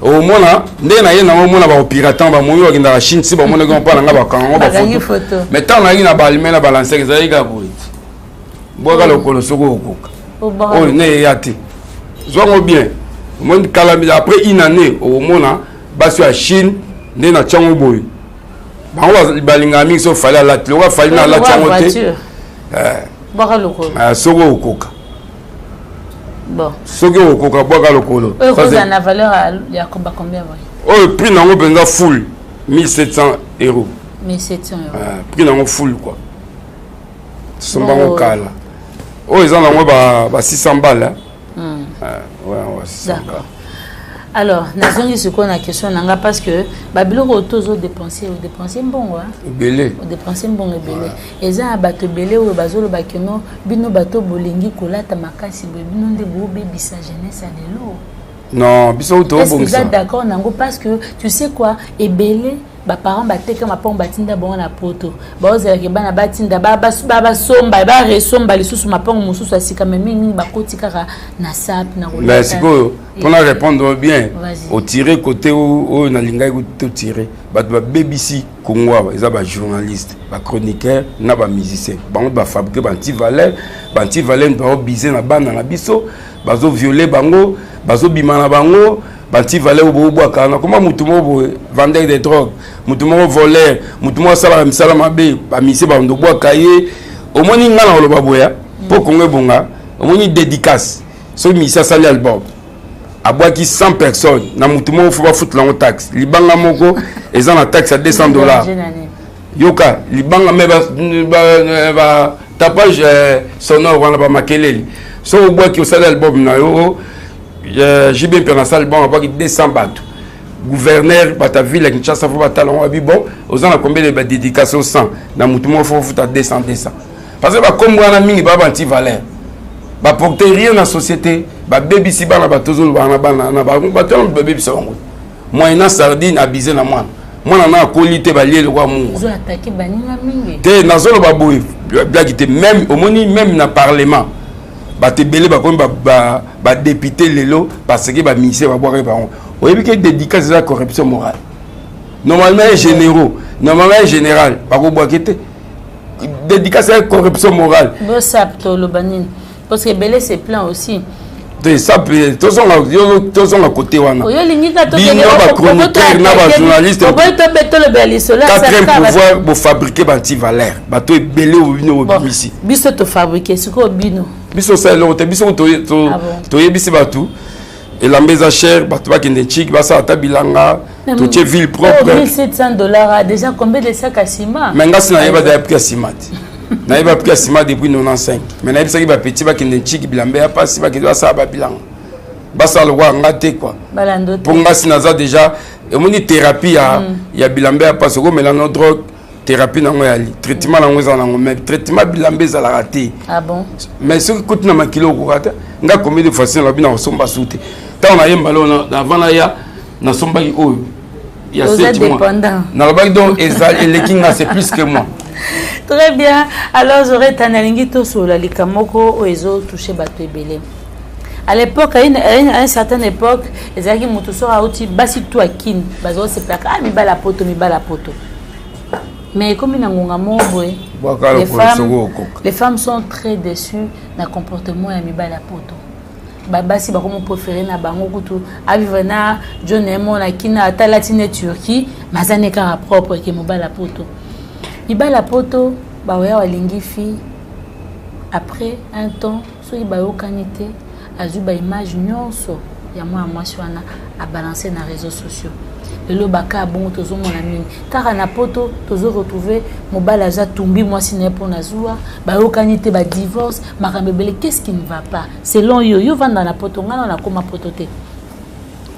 S1: Omona ndenge naye nango, omona bakopiratan bamoyi bakendaka Chine, si bamonaki mpa na nga bakanga ngo bafoto. Mais ntango nayaki na Balmain na Balenciaga, ezalaki kaka boye, bwaka lokolo soki okoka. Oyo ne eya te, zwango bien. Omoni kala, après une année okomona basi ya Chine nde na tiango boye. Bango balingaka mingi so Fally alati lokola Fally na alati yango te. Soki okoka, soki okoka, bwaka lokolo. Oyo prix nango mpenza full 1700 euros.
S2: 1700 euros.
S1: Prix nango full quoi, sombango kala. Oyo eza nango ba 600 balles.
S2: D'accord. Alors nazongi sikoyo na question na nga, parce que babiloko oyo tozodépense, odépense mbongo.
S1: Ebele.
S2: Odépense mbongo ebele. Eza na bato ebele oyo bazoloba keno bino bato bolingi kolata makasi boye, bino nde boobebisa jeunesse ya lelo.
S1: Non, biso
S2: tobongisa. D'accord nango, parce que tu sais quoi, ebele baparent bateka mapango, batinda bango na Poto, baozelaka bana batinda, basomba, baresomba lisusu mapango mosusu ya sika. Me mingimingi bakoti kaka na sap na.
S1: Mais sikoyo, mpona répondre bien, otire côté oyo nalingaki totire. Bato babebisi Kongo awa eza bajournaliste, bachroniqueur na bamusicien. Bango bafabrique baantivaleur. Baantivaleur baobize na bana na biso, bazoviole bango, bazobima na bango. Bantivaleur oyo boobwaka na koma, mutu moko boye vendeur de drogue, mutu moko voleur, mutu moko asalaka misala mabe, bamisie bandobwaka ye. Omoni, nga na koloba boya mpo Kongo ebonga. Omoni, dédicace, soki musicien asali album, abwaki 100 personnes, na mutu moko fo bafutela yango taxe. Libanga moko eza na taxe ya 200 $. Yoka, libanga me ba tapage sonore wana, bamakelele. Soki obwaki, osali album na yo, JB mpe nasali album, abwaki 200 bato, gouverneur, bato ya ville ya Kinshasa fo batala yango, babi: "Bon, oza na combien de badédicace?" 100. Na mutu moko fo futa 200 200, parce que bakombo wana mingi baa banti-valeur, baporte rien na société, babebisi bana. Bato ozolobaka na bana na bato wana, babebisa bango. Moyena sardine abize na mwana, mwana na akoli te, balie lokwa mungu te. Nazoloba boye, blaki te. Même omoni, même na parlement, bato ebele bakomi badéputé lelo parce que baministère babwakaki bango. Oyebi ke dédicace eza corruption morale. Normalement un généraux, normalement un général bakobwaki te. Dédicace eza corruption morale.
S2: Bosap, toloba nini? Parce que ebele c'est plein aussi.
S1: Te, ça tozonga côté wana.
S2: Bino
S1: bachroniqueur na bajournaliste,
S2: tolobela lisolo.
S1: Quatrième pouvoir, bofabrique banti-valeur, bato ebele oyo bino bobimisi.
S2: Biso tofabrique sikoyo bino?
S1: Biso osala eloko te. Biso toyebisi bato elamba eza cher, bato bakende nciki, basala ata bilanga, totie ville propre.
S2: 1700 $ déjà, combien de sac à ciment?
S1: Mais nga si nayeba deya prix ya ciment te. Nayeba prix ya ciment depuis 95. Mais nayebisaki bapeti bakende nciki, bilamba ya pasi, bakende basala babilanga, basala lokola nga te quoi. Mpo nga si naza déjà, omoni, thérapie ya bilamba ya pasi, okomela no drogue, thérapie nango yali, traitement nango eza nango, mais traitement bilamba ezalaka te.
S2: Ah bon?
S1: Mais soki koti na makili, okoka te. Nga combien de fois nalobi na kosomba su te? Ntango nayemba leo, avant naya, nasombaki oyo ya 7 mois. Nalobaki donc eleki nga, c'est plus que moi.
S2: Très bien. Alors Zoreta, nalingi tosolola likambo moko oyo ezotouche bato ebele. À l'époque, à une certaine époque, ezalaki moto soki auti, basi tu akini bazosepelaka: "Ah, mibala Poto, mibala Poto." Mais ekomi na ngonga moko boye, les femmes sont très déçues na comportement ya mibala Poto. Basi bakomi préféré na bango kutu avivre na john emo na kina, ata alati ne Turquie, maza ne kaka propre ke mobala Poto. Mibala Poto baoya, balingi fille, après un temps, soki bayokani te, azwi baimage nyonso ya mwana mwasi wana, abalance na réseaux sociaux. Lelo baka bongo tozomona mingi kaka na Poto. Tozoretrouve mobali aza tumbi mwasi na ye mpo na zuwa, bayokani te, badivorce, makambo ebele. Qu'est-ce qui ne va pas selon yo? Yo vanda na Poto, ngai na nakóma Poto te.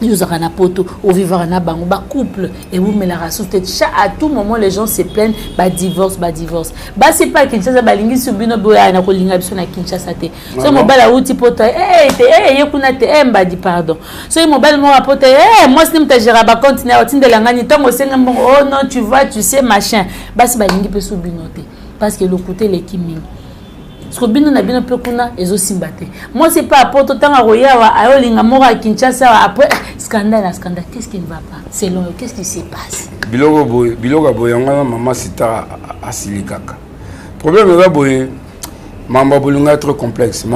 S2: Yo ozalaka na Poto, ovivaka na bango, bacouple ewumelaka susu te. À tout moment les gens se plaignent, badivorce, badivorce. Basi mpe ya Kinshasa balingi su bino boya na kolinga biso na Kinshasa te. Soki mobali awuti Poto te, ye kuna te, mbadi pardon. Soki mobali moko apoto, mwasi ni moto agéra bacompte na ye, otindela ngani ntango osenga mbongo: "Oh non, tu vois, tu sais, machin." Basi balingi mpe su bino te parce que lokuta eleki mingi. Siko bino na bino mpe kuna ezosimba te. Mwasi mpe apoto, ntango akoyawa, ayolinga moko ya Kinshasa awa, après scandale na scandale. Qu'est-ce qui ne va pas selon yo? Qu'est-ce qui se passe?
S1: Biloko boye, biloko ya boye, yango wana mama sita asilikaka. Problème eza boye, mambo ya bolingo ya trop complexe.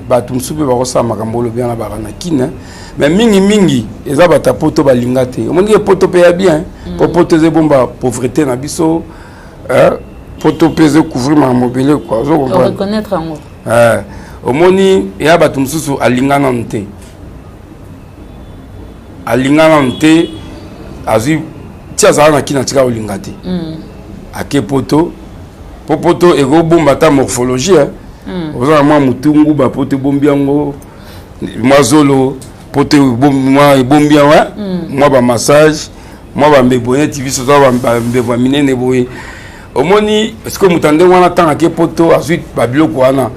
S1: Bato mosusu mpe bakosala makambo olobi wana, baka na kine, mais mingimingi eza bato ya Poto balinga te. Omoni ke Poto mpe ya bien, mpo Poto eza ebomba pauvreté na biso. Poto mpe ezocouvrir makambo ebele quoi, ozo comprendre?
S2: Reconnaître yango.
S1: Omoni, eya bato mosusu alinga nanu te, alinga nanu te, azwi ti azala na kina, tika kolinga te. Ake Poto, mpo Poto ekobomba ata morphologie. Oza na mwa motungu, bapoto ebombi yango, mwa zolo, poto mwa ebombi yango, mwa bamassage, mwa bambebo neti biso toza bambebo ya minene boye. Omoni, sikoyo moto ndenge wana, ntango ake Poto, azwi babiloko wana,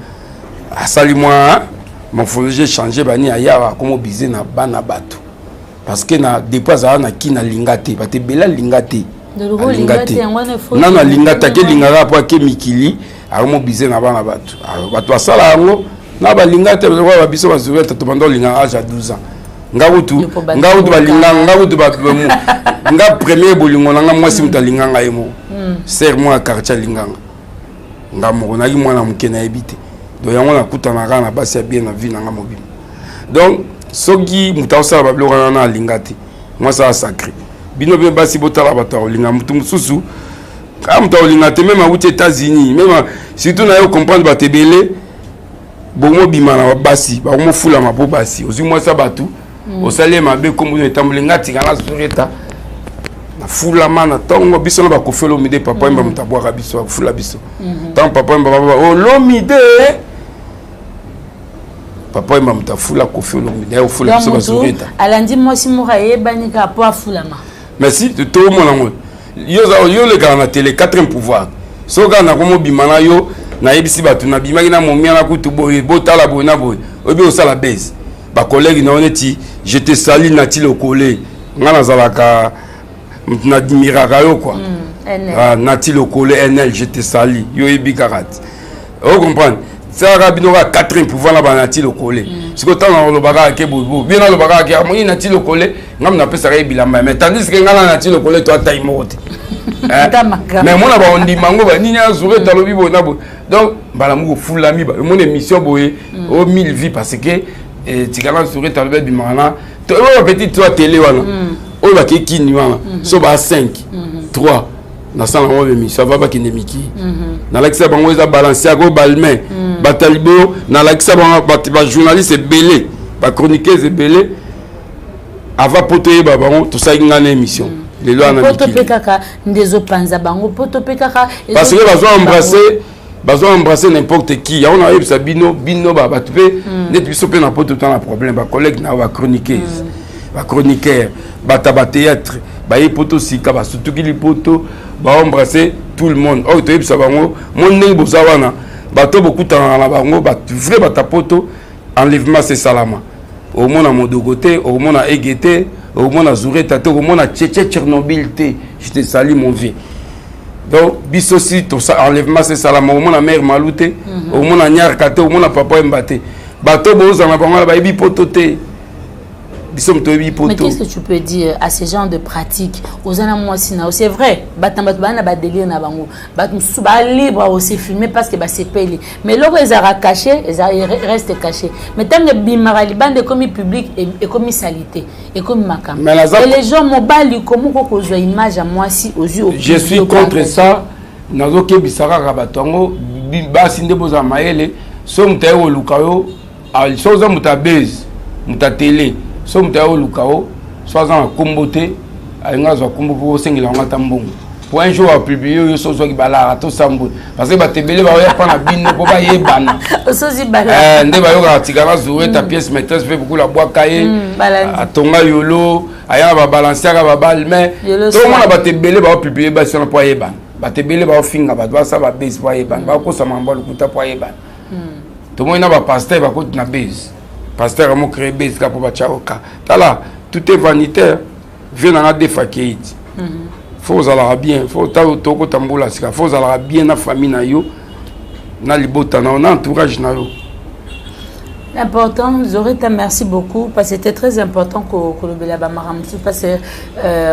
S1: asali mwa Morphologie echange bani ayawa akoma obize na bana bato parce que na depuis azala na kini alinga te, bato ebele alinga te, alinga te nano, alinga te, akelingaka mpo ake mikili, akomobize na bana bato. Bato basala yango na balinga te. Ba biso bazureta tobanda olinga age ya 12 ans. Nga kutu, nga kutu balinga nga kutu, nga premier bolingo na nga mwasi, moto alinga ngai ye moko, sœur moko ya quartier alinganga nga moko. Nayaki mwana moke, nayebi te. Donc yango nakutanaka na basi ya bien na vie na nga mobimba. Donc soki moto akosala babiloko wana na alinga te, mwasi aza sacré. Bino mpe basi, botala bato ya kolinga. Moto mosusu kaka moto akolinga te, même awuti États-Unis, même surtout na yo comprendre. Bato ebele bomobima na basi, bakomofulama mpo basi ozwi mwasi ya bato, osali ye mabe, kombo etamboli. Nga tika na Zureta, nafulama na ntongo. Biso na bakofi Olomide, Papa Wemba, moto abwaka biso, afula biso. Ntango Papa Wemba, baba Olomide, Papa Wemba moto afula Kofi Olomide, aye ofula biso bazureta.
S2: Alandi mwasi moko ayebani kaka mpo afulama.
S1: Merci. Toomona yango, yo olekaka na télé, quatrième pouvoir. Soki kaka nakomobima na yo, nayebisi bato nabimaki na momia na kutu boye, botala boye na boye, oyebi osala base bacollègue na yo neti je te sali nati lokole. Nga nazalaka nadmiraka yo quoi. Ah, nati lokole nl, je te sali, yo oyebi kaka ti ocomprendre. Salaka bino kaka quatrième pouvoir na banati lokole. Sikoyo ntango nalobaka ake boye, bien nalobaka ake amoni nati lokole, ngai napesaka ye bilamba, mais tandis que ngai na nati lokole to atai moko te. Mais mona baondima yango banini, azure talobi boye na boye. Donc mbala moko ofulami, omona émission boye o 1000 vues, parce que tikala zure talobi abimaka na oyo bapetit to atele wana oyo bakei kini wana. So ba 5 3 nasala yango émission ava bakende mikili, nalakisa bango eza Balenciaga oyo Balmain. Bato ya libo nalakisa bango, bajournaliste ebele, bachroniqueuse ebele ava po toyeba bango, tosalaki ngai na émission lelo wana.
S2: Poto mpe kaka nde ezopanza bango, poto mpe kaka.
S1: Parce que bazo embrasser, bazo embrasser n'importe qui. Yango nayebisa bino, bino bato mpe neti biso mpe na poto, to na problème bacollègue na bachroniqueuse, bachroniqueur, bato ya bathéâtre baye poto sika, basutukili poto, baembrasser tout le monde. Oyo toyebisa bango mo ndenge boza wana, bato bokutanaka na bango vrai bato ya poto, enlèvement sesalama. Okomona Modogo te, okomona Ege te, okomona Zureta te, okomona Tchétché Tchernobyl te, je te salue mon vieux. Donc biso si enlèvement sesalama, okomona mare Malu te, okomona Nyarka te, okomona Papa Wemba te. Bato bozala bango wana bayebi poto te, biso moto oyebi poto.
S2: Mais qu'est-ce que tu peux dire à ce genre de pratique? Oza na mwasi na yo, c'est vrai, bato na bato baa na badélire na bango. Bato mosusu balibre aussi filmer parce que basepeli, mais eloko ezalaka caché reste caché, mais ntango ebimaka libanda, ekomi public, ekomi salité, ekomi makambo. Et les gens, mobali komoko kozwa image ya mwasi ozwi.
S1: Je suis contre ça. Nazokebisa kaka bato yango, basi nde bozala mayele. So moto aye koluka yo, so oza moto ya base, moto ya tele, so moto aye koluka yo, so aza na nkombo te, alingi azwa nkombo mpo osengela yango ata mbongo po un jour apublie oyo, so ozwaki balara tosamboli, parce que bato ebele baoya mpa na bino mpo bayebana. Nde bayokaka tikala Zureta, pièce maîtresse mpe bukula bwaka ye, atonga yolo, aya na babalanciaka babale. Mais tomona bato ebele baopublie basi wana mpo ayebana. Bato ebele baofinga bato, basala babase mpo ayebana, bakosa makambo ya lokuta mpo ayebana. Tomoni na bapasteur bakoti na base, pasteur amo créé base kaka mpo batya oka. Tala, tout est vanitaire. Vie nanga defaki eti faut ozalaka bien, faut tokota mbula sika, faut ozalaka bien na famille na yo, na libota na yo, na entourage na yo.
S2: Important, Zorita, merci beaucoup, parce que c'était très important que le parce que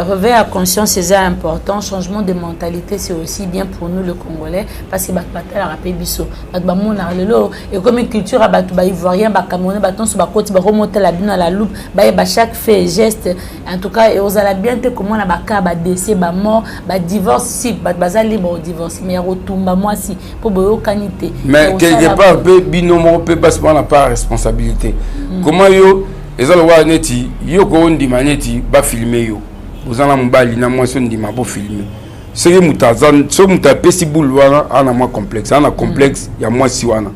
S2: réveil à conscience, c'est important, changement de mentalité, c'est aussi bien pour nous, le Congolais, parce que bato batalaka biso, bato bamona lelo ekomi culture ya bato baivoirien, bacamerounais, bato nyonso bakoti, bakomotala bino à la loupe, bayeba chaque fait et geste. En tout cas ozala bien te komona baka badécès, bamort, badivorce. Si bato baza libre odivorce, mais ya kotumba mwasi mpo boyokani te.
S1: Mais quelque part mpe bino moko mpe basi bana part responsabilité. Comment yo eza lokola neti yo koondima neti bafilme yo, oza na mobali na mwasi, ondima bofilme? Soki moto aza, soki moto apesi bule wana, ana mwa complexe, ana complexe ya mwasi wana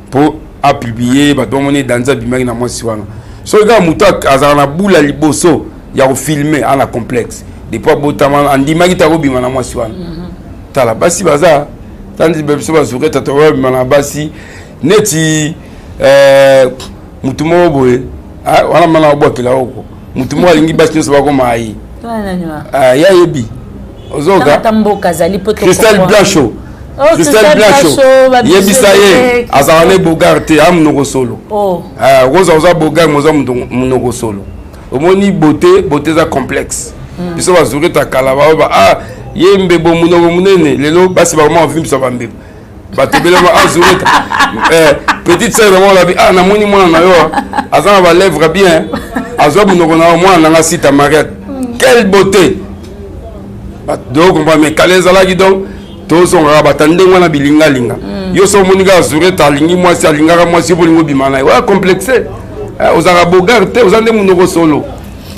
S1: mpo apublie, bato bamoni danza abimaki na mwasi wana. Soki kaka moto azala na bule ya liboso ya kofilme, ana complexe depuis abotama, andimaki ta kobima na mwasi wana. Tala basi baza tandi, biso bazoketa, tobima na basi neti. Motu moko boye ah, wana mana obwakela oko motu moko alingi basi nyonso bakoma aye. Ah, ya yebi ozoka Christelle Blanchot.
S2: Oh,
S1: Christelle Blanchot yebisa ye azalaka ne bogar te a monoko solo.
S2: Oh.
S1: Ah, okozala oza bogar mais oza monoko solo. Omoni beauté, beauté eza complexe. Biso bazureta kala baoba ah ye mbebo monoko monene lelo basi bakoma kovimbisa bambebo. Bato ebele ba azureta eh, petite sœur yango alobi ah namoni mwana na yo aza na balèvre bien azwa monoko na yo mwana na nga sita maria quelle beauté do comprendre mais kala ezalaki donc tozongaka bata ndenge wana bilingalinga mm. yo so omoni kaka zureta alingi mwasi alingaka mwasi yo bolingo obima na ye oya complexe eh, ozalaka bogar te oza nde monoko solo.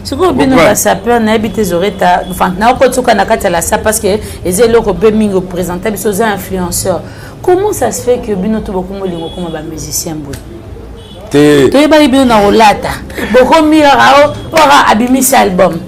S2: Sikoyo bino basapeur nayebi te Zoreta, enfin nakotuka na kati ya la sa parce que eza eloko mpe mingi opresente biso, oza influenceur. Comment ça se fait que bino to bokomi olingo okoma bamusicien boye?
S1: Te
S2: toyebaki bino na kolata bokomi kaka ora abimisi album.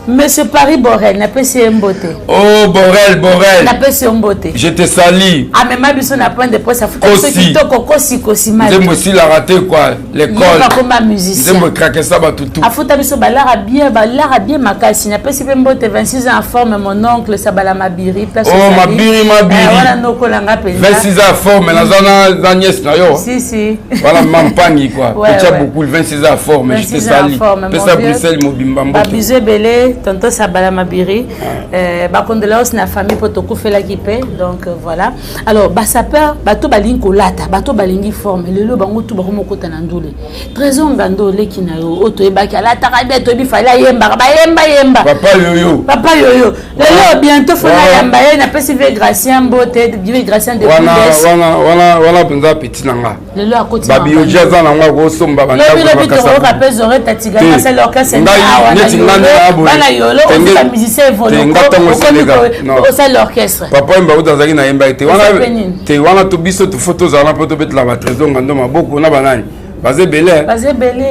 S2: Monsieur Paris Borel, napesi ye mbote.
S1: Oh Borel, Borel.
S2: Napesi yo mbote.
S1: Je te salue.
S2: Amema biso na point de presse afuta biso kitoko kosi kosi
S1: mali. Nzembo esilaka te quoi, l'école.
S2: Bakoma musicien.
S1: Nzembo ekrakesa bato tout.
S2: Afuta biso balara bien, balara bien makasi. Napesi pe mbote 26 ans en forme mon oncle Sabala Mabiri.
S1: Place oh Mabiri Mabiri.
S2: Eh, wana noko langa penza.
S1: 26 ans en forme naza na na nièce na yo.
S2: Si si.
S1: Voilà Mampangi quoi. Ouais, ouais. beaucoup 26 ans en forme, je te salue. Pesa Bruxelles mobimba mbote.
S2: Ba bisous ebele tonton Sabala Mabiri. Euh, ba condoléances na famille po tokufelaki pe donc euh, voilà. Alors ba sapeur bato balingi kolata, bato balingi forme lelo bango tout bakomi kokota na ndule. Trésor Ngando leki na yo oyo toyebaki alataka bien toyebi fali ayembaka bayemba yemba.
S1: Papa Yoyo.
S2: Papa Yoyo. Lelo bientôt fona yamba ye napesi vie Gracien mbote, vie Gracien de
S1: wana wana wana wana mpenza petit na nga.
S2: Lelo akoti
S1: babioji aza nango akosomba
S2: bandakolobi tokoyoka mpe zoreta tigana asali orchestre awa bana yolo oza musicien evoloko osali orchestre.
S1: Papa Wemba kuta azalaki na yemba te wana te wana to biso tofo tozala mpo tobetela ba Trésor Ngando maboko na banani baza ebele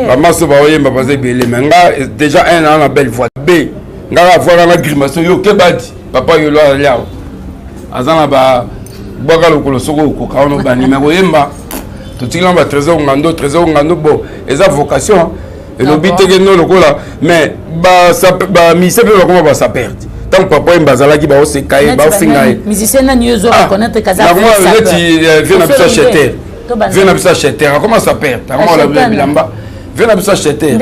S1: bamaso baoyemba baza ebele mais nga déjà un an na belle voix b nga kaka voix na grimace yo kebadi papa yolo azali awa aza na ba bwaka lokolo soki okoka wana obandi me koyemba totikili na ba Trésor Ngando. Trésor Ngando bon eza vocation elobi teke no lokola mais bamusicien mpe bakoma basaper te ntango papa Wemba azalaki baoseka ye baofinga ye
S2: musicien nani yo ozo reconnaître kaza
S1: neti vie na biso acheter vie na biso acheter akoma saper akoma olabila bilamba vie na biso acheter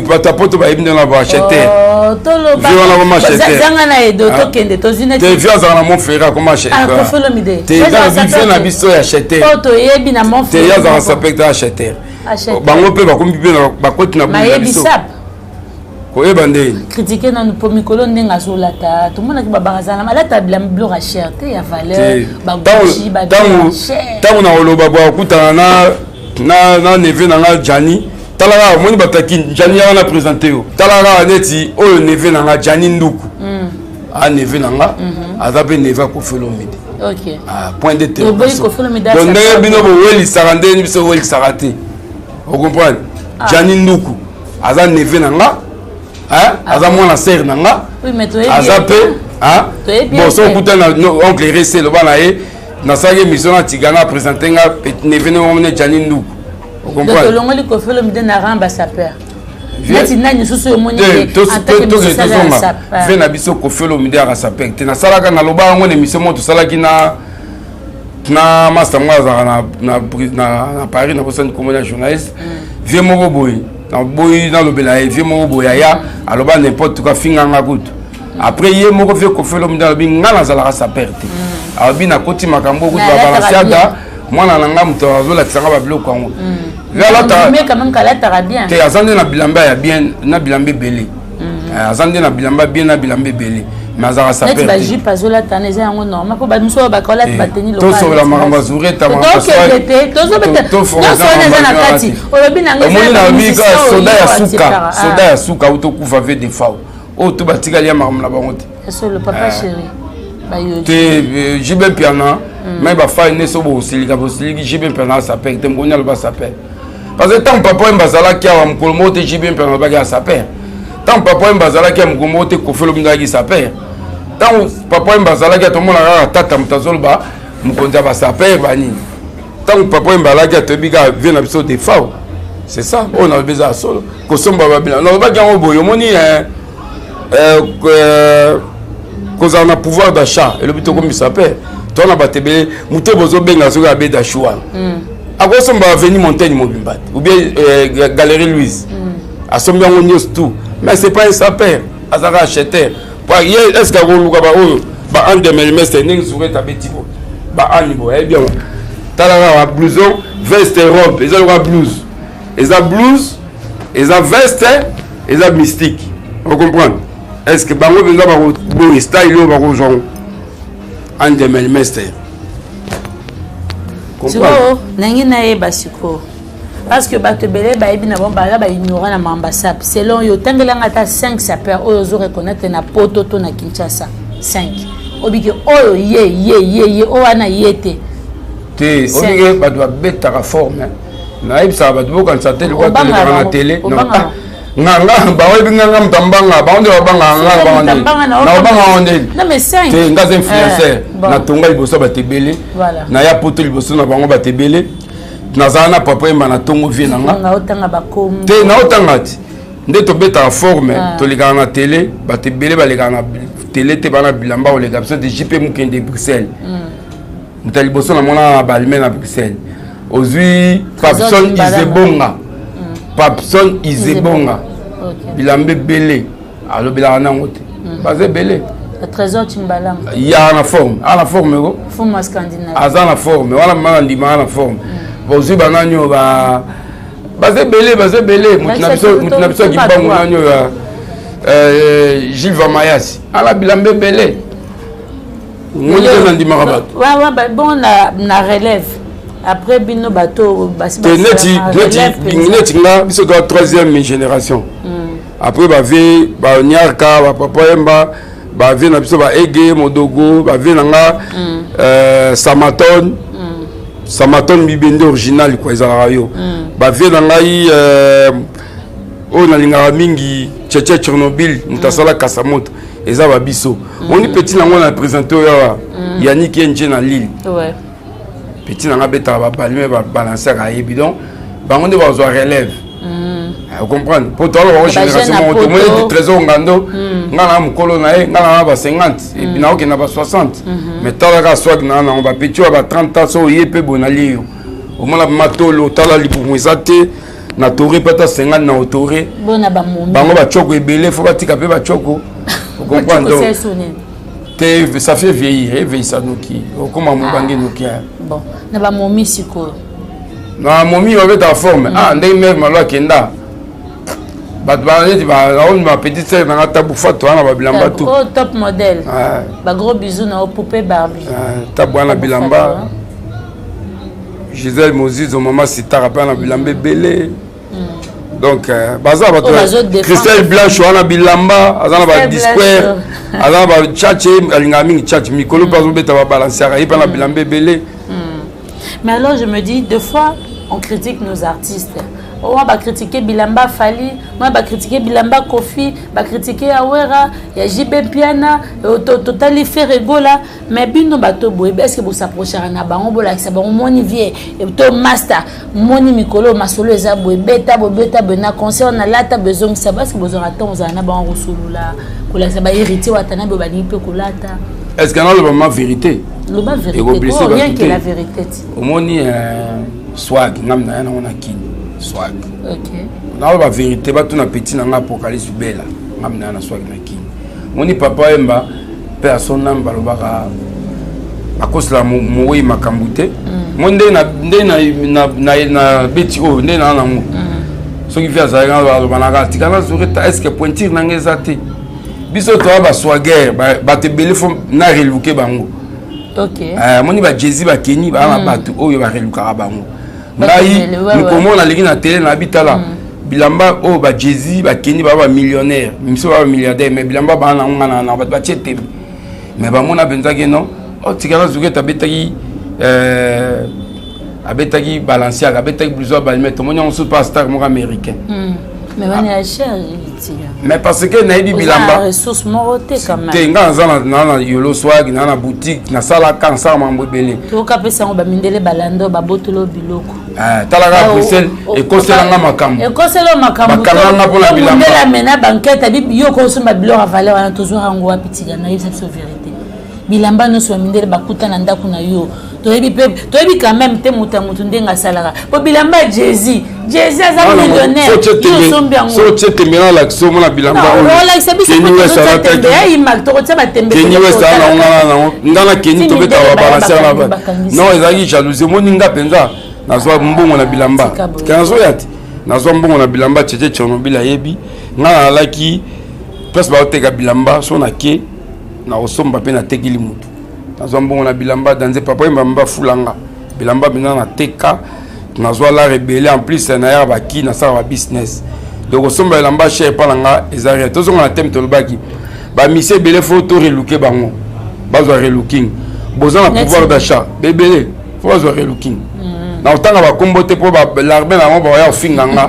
S1: bato ya poto bayebi nde na baacheter
S2: vie wana akoma acheterzanga na edo tokende tozwi
S1: neti te vie azalaka na Montferrand akoma acheter te vie na biso ya acheter
S2: toyebi na
S1: Montferrand te ye azalaka saper te acheter bango mpe bakomi mpe bakoti na
S2: bulu biso
S1: koyeba nde
S2: critique nanu po mikolo ndenge azolata tomonaki babaka azala alata biloko ya cher te ya valeur bagucci.
S1: Ntango na koloba bwa okutana na na neveu na nga Jani, tala kaka omoni bato ya kini Jani yaka na présente yo, tala kaka neti oyo neveu na nga Jani Nduku mm. a neveu na nga mm-hmm. aza mpe neveu ya Koffi Olomide. Ah, point d'interrogation. Donc ndenge bino bowelisaka ndenge biso bowelisaka te, ocomprendre ah. Jani Nduku aza neveu na nga, aza mwana sere na nga, aza mpe bon so okutani na oncle Rese loba na ye nasalaki émission na Tigana présente nga neveu ne Jani Nduku.
S2: Olongoli Koffi Olomide na rang basapeur neti nani lisusu omoni?
S1: Tozonga ve na biso Koffi Olomide aka sapeur te. Nasalaka naloba yango na émission moko tosalaki na master moko azalaka na Paris, nakosani kombo na journaliste vie moko boye, naboyi nalobela ye vie moko boye aya aloba n'importe quoi finganga kutu. Après ye moko vie Koffi Olomide alobi nga nazalaka sapeur te, alobi nakoti makambo kutu baBalenciaga mwana na nga moto azolakisa nga babiloko yango te. Aza nde na bilamba ya bien na bilamba ebele, aza nde na bilamba bien na bilamba ebele, mais azalaka
S2: sapeur. Bajupe azolata eza yango normal mpo bamisu bakolata bateni.
S1: Tosokola makambo ya zureta.
S2: Eza na kati olobi.
S1: Omoni na soda ya suka, soda ya suka auti okufa ve Defao oyo to batikali ya makambo na bango te. Te JB Mpiana mai bafai nde so bosilika bosiliki JB Mpiana asapeur te mokoni aloba sapeur parce que ntango papa Wemba azalaki awa mokolo moko te JB Mpiana alobaki asapeur. Ntango papa Wemba azalaki ya mokolo moko te Koffi Olomide azalaki sapeur. Ntango papa Wemba azalaki tomona kaka tata moto azoloba mokonzi ya basapeur banini. Ntango papa Wemba alaki atoyebi kaka vie na biso Defao. C'est ça oyo nalobi eza ya solo. Kosomba babila, nalobaki yango boye, omoni eh, eh, eh, kozala na pouvoir d'achat elobi tokomisa mpe to na bato ebele. Moto bozobenga soki abeda chou wana akosomba avenue Montaigne mobimba te, ou bien galerie Louise, asombi yango nyonso tout, mais c'est pas un sapeur, azalaka acheteur. Ye est ce que akoluka baoyo ba andemelmestre ndenge Suret abeti bo baani bo ayebi yango? Talaka ba blouson, veste, robe, eza lokola blouse, eza blouse, eza veste, eza mystique, ocomprendre? Est ce que bango mpenza bakoboye style oyo bakozwa yango andemelmestre?
S2: Sikoyo ndenge nayeba sikoyo, parce que bato ebele bayebi na bango, baza baignorant na makambo ya sape. Selon yo, otangelanga ata 5 sapeur oyo ozo reconnaître na Poto to na Kinshasa, 5 obike oyo ye ye ye ye, oyo wana ye te.
S1: Te, obike bato babetaka forme. Nayebisaka bato, bokanisa te lokola tolekaka na tele. Nganga baoyebi nganga moto ambanga, bango nde babangaka nganga, bango nde naobanga yango nde te. Nga aza influenceur, natonga liboso ya bato ebele, naya Poto liboso na bango bato ebele, nazala na papa yemba na ntongo vie na nga te, naotanga ti nde tobetaka forme. Tolekaka na tele, bato ebele balekaka na tele te, bana bilamba koleka biso te. JP Mokende Bruxelles, moto ya liboso namona na Balme na Bruxelles. Ozwi Papson Izebonga, Papson Izebonga, bilamba ebele, alobelaka nango te, baza ebele.
S2: Trésor Chimbalanga.
S1: Ya na forme, a na forme ko.
S2: Fuma Scandinavie.
S1: Aza na forme wana, mama na ndima na forme. Bozwi banani oyo ba baza ebele, baza ebele. Moto na biso, moto na biso ya Kimbangu, nani oyo ya Gilles Vamayasi, ala bilamba ebele. Ngoni te, nandimaka bato.
S2: Bon, na relève après bino, bato basi.
S1: Te, neti neti nga, biso toa troisième génération après bavie baniarka, bapapa yemba, bavie na biso baege modogo, bavie na nga Samaton, Samaton bibende original kua ezalaka yo. Bavie na ngai oyo nalingaka mingi, Tchetche Tchernobyl, moto asala Kasamoto, eza babiso. Oni petit nango na présente oyo awa, Yannick Enje na Lille. Petit nanga abetaka babalme, babalancaka, ayebi. Donc bango nde bazwa relève, comprendre? Po toala bango génération moko, tomoni ete Trésor Ngando, nga na mokolo na ye, nga na ba 50, epi naokenda ba 60, mais talaka swag na nango. Bapeti oyo ba 30 ans, so oye mpe boye nalie yo, omona matolo, tala libumu eza te na tore mpe ata 50 na otore. Bango bacoko ebele, fo batika mpe bacoko, ocomprendre? Donc te, ça fait vieillir, eveillisa noki, okoma mobange noki.
S2: Bon, na bamomi sikoyo?
S1: Na momi babetaka forme. Ah, ndenge mare Malo akenda, bato baneti baoni ba petite sœur nanga Tabu Fato wana, babilamba tout.
S2: Oh, top modèle, ba gros bisous na poupée Barbie.
S1: Tabu wana bilamba, Gisèle Mozizo, mama Sitara mpe na bilamba ebele. Donc baza bato, Christelle Blanche wana bilamba, aza na badisquare, aza na bachache, alingaka mingi chache mikolo mpe azobeta babalanciaka ye mpe na bilamba ebele.
S2: Mais alors je me dis, deux fois on critique nos artistes, owa bacritique bilamba Fally, owa bacritique bilamba Kofi, bacritique ya Wera, ya JB Mpiana, totali Ferre Gola, mais bino bato boye, est ce que bosapprochaka na bango, bolakisa bango: moni vie to master, moni mikolo masolo eza boye, beta boye, beta boye na concert, nalata boye, ezongisa? Parce que bozwaka ntango ozala na bango, kosolola, kolakisa bahéritier wata na boye, balingi mpe kolata.
S1: Est ce que naloba ma vérité?
S2: Loba vérité, rien que la vérité.
S1: Omoni swag ngam na ya nango na Kini, swag naloba vérité, batuna petit na nga Apocalypse Bela, ngam na ya na swag na Kini. Omoni papa Yemba mpe asona, balobaka akosela mowei makambo te. Mo nde na beti oyo nde naa nango, soki vi azalaki, aloba naka tika nazoreta. Est ce que pointure nanga eza te? Biso toya baswager, bato ebele fo na reluke bango. Amoni bajezi, bakeni baa na bato oyo barelukaka bango. Ngai mokomo nalingi na tele na bitala bilamba oyo bajezi, bakeni, baa bamillionnaire, miso baa bamilliardaire, mais bilamba baa nango nga na bato batie tembe, mais bamona mpenzaki non. Otikala Zukete abetaki, abetaki Balenciaga, abetaki blouson ya Balmain, tomoni yango mosusu pa star moko américain.
S2: Mais wana ya cher.
S1: Mais parce que nayebi bilamba.
S2: Ressource moko te quand même.
S1: Te, nga naza na na Yolo Swag, na na boutique, nasalaka, nasala mambo ebele.
S2: Toyoka pesa yango, bamindele balanda, babotolo biloko.
S1: Eh, tala kaka Bruxelles ekosela nga makambo.
S2: Ekosela makambo.
S1: Bakanga nga mpona bilamba.
S2: Mundele amena bankete abi yo okosomba biloko ya valeur wana tozwaka yango wapi tigana yebisa biso verite. Bilamba nyonso ya mindele bakuta na ndako na yo. Toyebi pe toyebi quand même te moto ya moto ndenge asalaka. Po bilamba ya Jay-Z, Jay-Z aza millionnaire. Yo osombi yango.
S1: So otie tembe na olakisa omona bilamba oyo.
S2: Olakisa biso po tozotia tembe ya imag tokotia batembe.
S1: Kenny West aza na nga na nga na Kenny tobetaka ba balancer na ba. Non ezalaki jalousie omoni nga mpenza nazwa mbongo na bilamba. Nazoya te. Nazwa mbongo na bilamba Tchétché Tchernobyl ayebi. Nga nalaki place baoteka bilamba so nake nakosomba mpe natekeli motu. Nazwa mbongo na bilamba danze papa yemba mba fulanga. Bilamba mpenza nateka nazwa lar ebele en plus nayaka baki nasala ba business. Donc kosomba elamba cher epa na nga eza rien. Tozonga na thème tolobaki. Ba mise ebele faut to relooker bango. Bazwa relooking. Boza na pouvoir d'achat. Bebele faut bazwa relooking. Na otanga ba kombo te po ba l'armée na bango ba ya ofinga nga.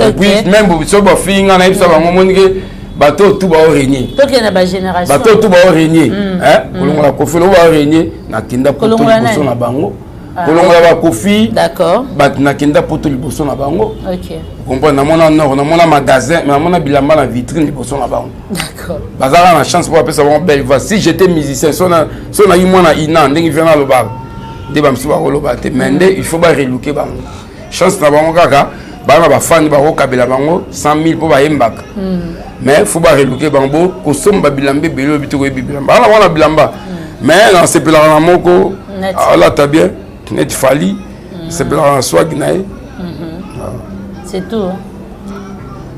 S1: Et puis même so ba finga na yebisa bango moni ke bato tout ba régner.
S2: Tokende ba génération.
S1: Bato tout ba régner. Hein? Kolongola Koffi lo ba régner na kenda poto liboso na bango. Kolongola ba Koffi.
S2: D'accord.
S1: Bato na kenda poto liboso na bango.
S2: OK.
S1: Comprendre namona nord, namona magasin, namona bilamba na vitrine liboso na bango.
S2: D'accord.
S1: Bazala na chance pour apesa bango belle voix. Si j'étais musicien, so na so na mwana ina ndenge vient na loba. Nde ba misuba koloba te, mais nde il faut ba relooker bango. Chance na bango kaka bana ba fan ba kokabela bango 100 000 po ba yembaka. Mais faut ba relooker bango kosomba bilamba ebele oyo bitoko yebi bilamba. Bana wana bilamba. Mais na sepelaka na moko alata bien net Fally sepelaka na swag na ye.
S2: C'est tout.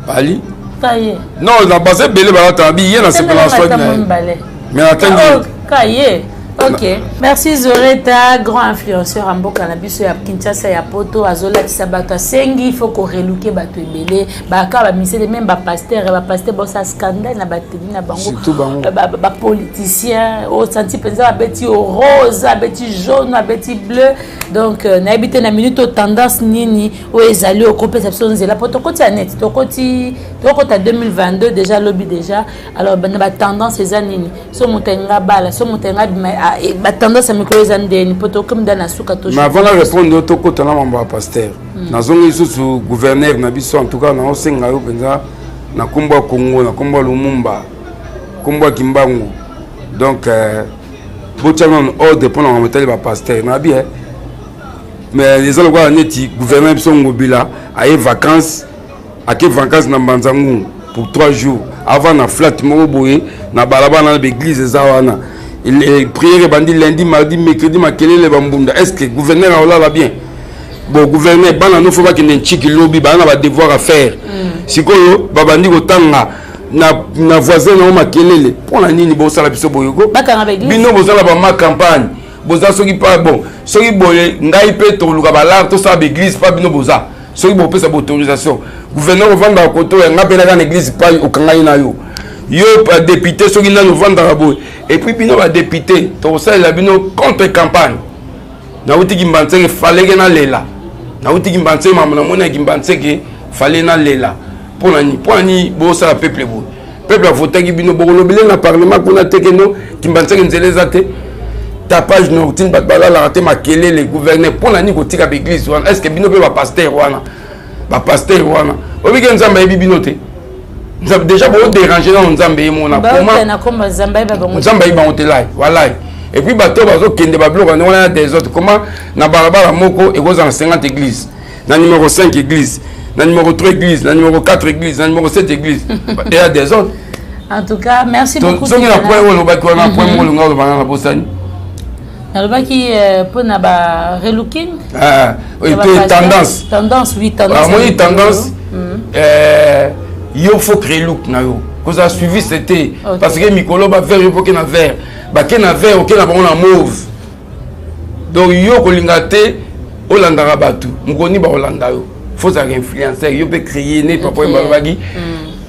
S1: Fally.
S2: Kaye.
S1: Non, na base ebele balata bi ye na sepelaka na swag na ye. Mais natangi
S2: Kaye. Ok. Merci Zoreta, grand influenceur ya mboka na biso ya Kinshasa ya Poto, azolatisa bato asengi, il faut ko reluquer bato ebele, ba ka ba misele même ba pasteur, ba pasteur bosa scandale na ba télé na bango.
S1: Surtout bango.
S2: Ba, ba, ba politicien, o senti penza ba beti au rose, ba beti jaune, ba beti bleu. Donc na ebite na minute tendance nini o ezali o kopesa biso nzela po tokoti ya net, tokoti tokota 2022 déjà lobby déjà. Alors ba ba tendance eza nini? So moto nga bala, so moto nga bima, ba tendance ya mikolo eza ndeni po tokomi da na suka to.
S1: Mais avant na répondre tokota na mambo ya pasteur. Nazongi lisusu gouverneur na biso en tout cas na osenga yo penza na kombo ya Congo, na kombo ya Lumumba, kombo ya Kimbangu. Donc botia nanu ordre mpona makambo etali ba pasteur. Na bien. Mais eza lokola neti gouverneur biso Ngobila aye vacances, ake vacances na Mbanza Ngungu pour 3 jours avant na flat moko boye na balabala na l'église eza wana. Prière ebandi lundi, mardi, mercredi, makelele ba mbunda. Est-ce que gouverneur aolala bien? Bon gouverneur bana no faut bakende nchiki lobi bana ba devoir à faire. Sikoyo babandi kotanga na voisin na makelele pona nini bosala biso boyoko?
S2: Bakanga ba église.
S1: Bino bozala ba ma campagne. Boza soki pa bon, soki boye ngai pe toluka ba lar tosala ba église pa bino boza. Soki bopesa ba autorisation. Gouverneur ovanda koto ya ngai pe na église pa okangai na yo. Yo pa député soki nanu ovandaka boye. Et puis bino ba député tokosalela bino contre campagne. Nauti Kimbanseke fallait na lela. Nauti Kimbanseke mama na mona Kimbanseke fallait na lela. Pona ni pona ni bosala peuple boye. Peuple a votaki bino bokolobele na parlement kuna te keno Kimbanseke nzela eza te. Tapage nocturne bato balalaka te makelele gouverneur pona ni kotika ba église wana. Est-ce que bino pe ba pasteur wana? Ba pasteur wana. Obike Nzambe ayebi bino te. Nzambe déjà bo déranger na Nzambe ye mona.
S2: Ba
S1: Comment?
S2: na komba Nzambe ayebi bango te.
S1: Nzambe ayebi bango te lai. Walai. Et puis bato bazo kende ba biloko ndenge wana des autres. Comment na balabala moko ekozala na 50 églises, na numéro 5 église, na numéro 3 église, na numéro 4 église, na numéro 7 église. Et il y a des autres.
S2: En tout cas, merci
S1: Donc,
S2: beaucoup,
S1: soki na
S2: Tigana.
S1: point oyo olobaki wana, point moko olinga oloba na bosani.
S2: Nalobaki mpo na ba relooking.
S1: Ah, et
S2: Ya ba
S1: puis
S2: pasteur.
S1: tendance.
S2: Tendance, oui, tendance.
S1: Ah, moi, tendance, yo faut créer look na yo. Cause suivi c'était parce que mikolo ba vert yo faut na vert. Ba ke na vert ok na bango na mauve. Donc yo kolinga te olandaka bato, mokoni ba olanda yo. Faut ça influencer, yo peut créer né papa mbalobaki.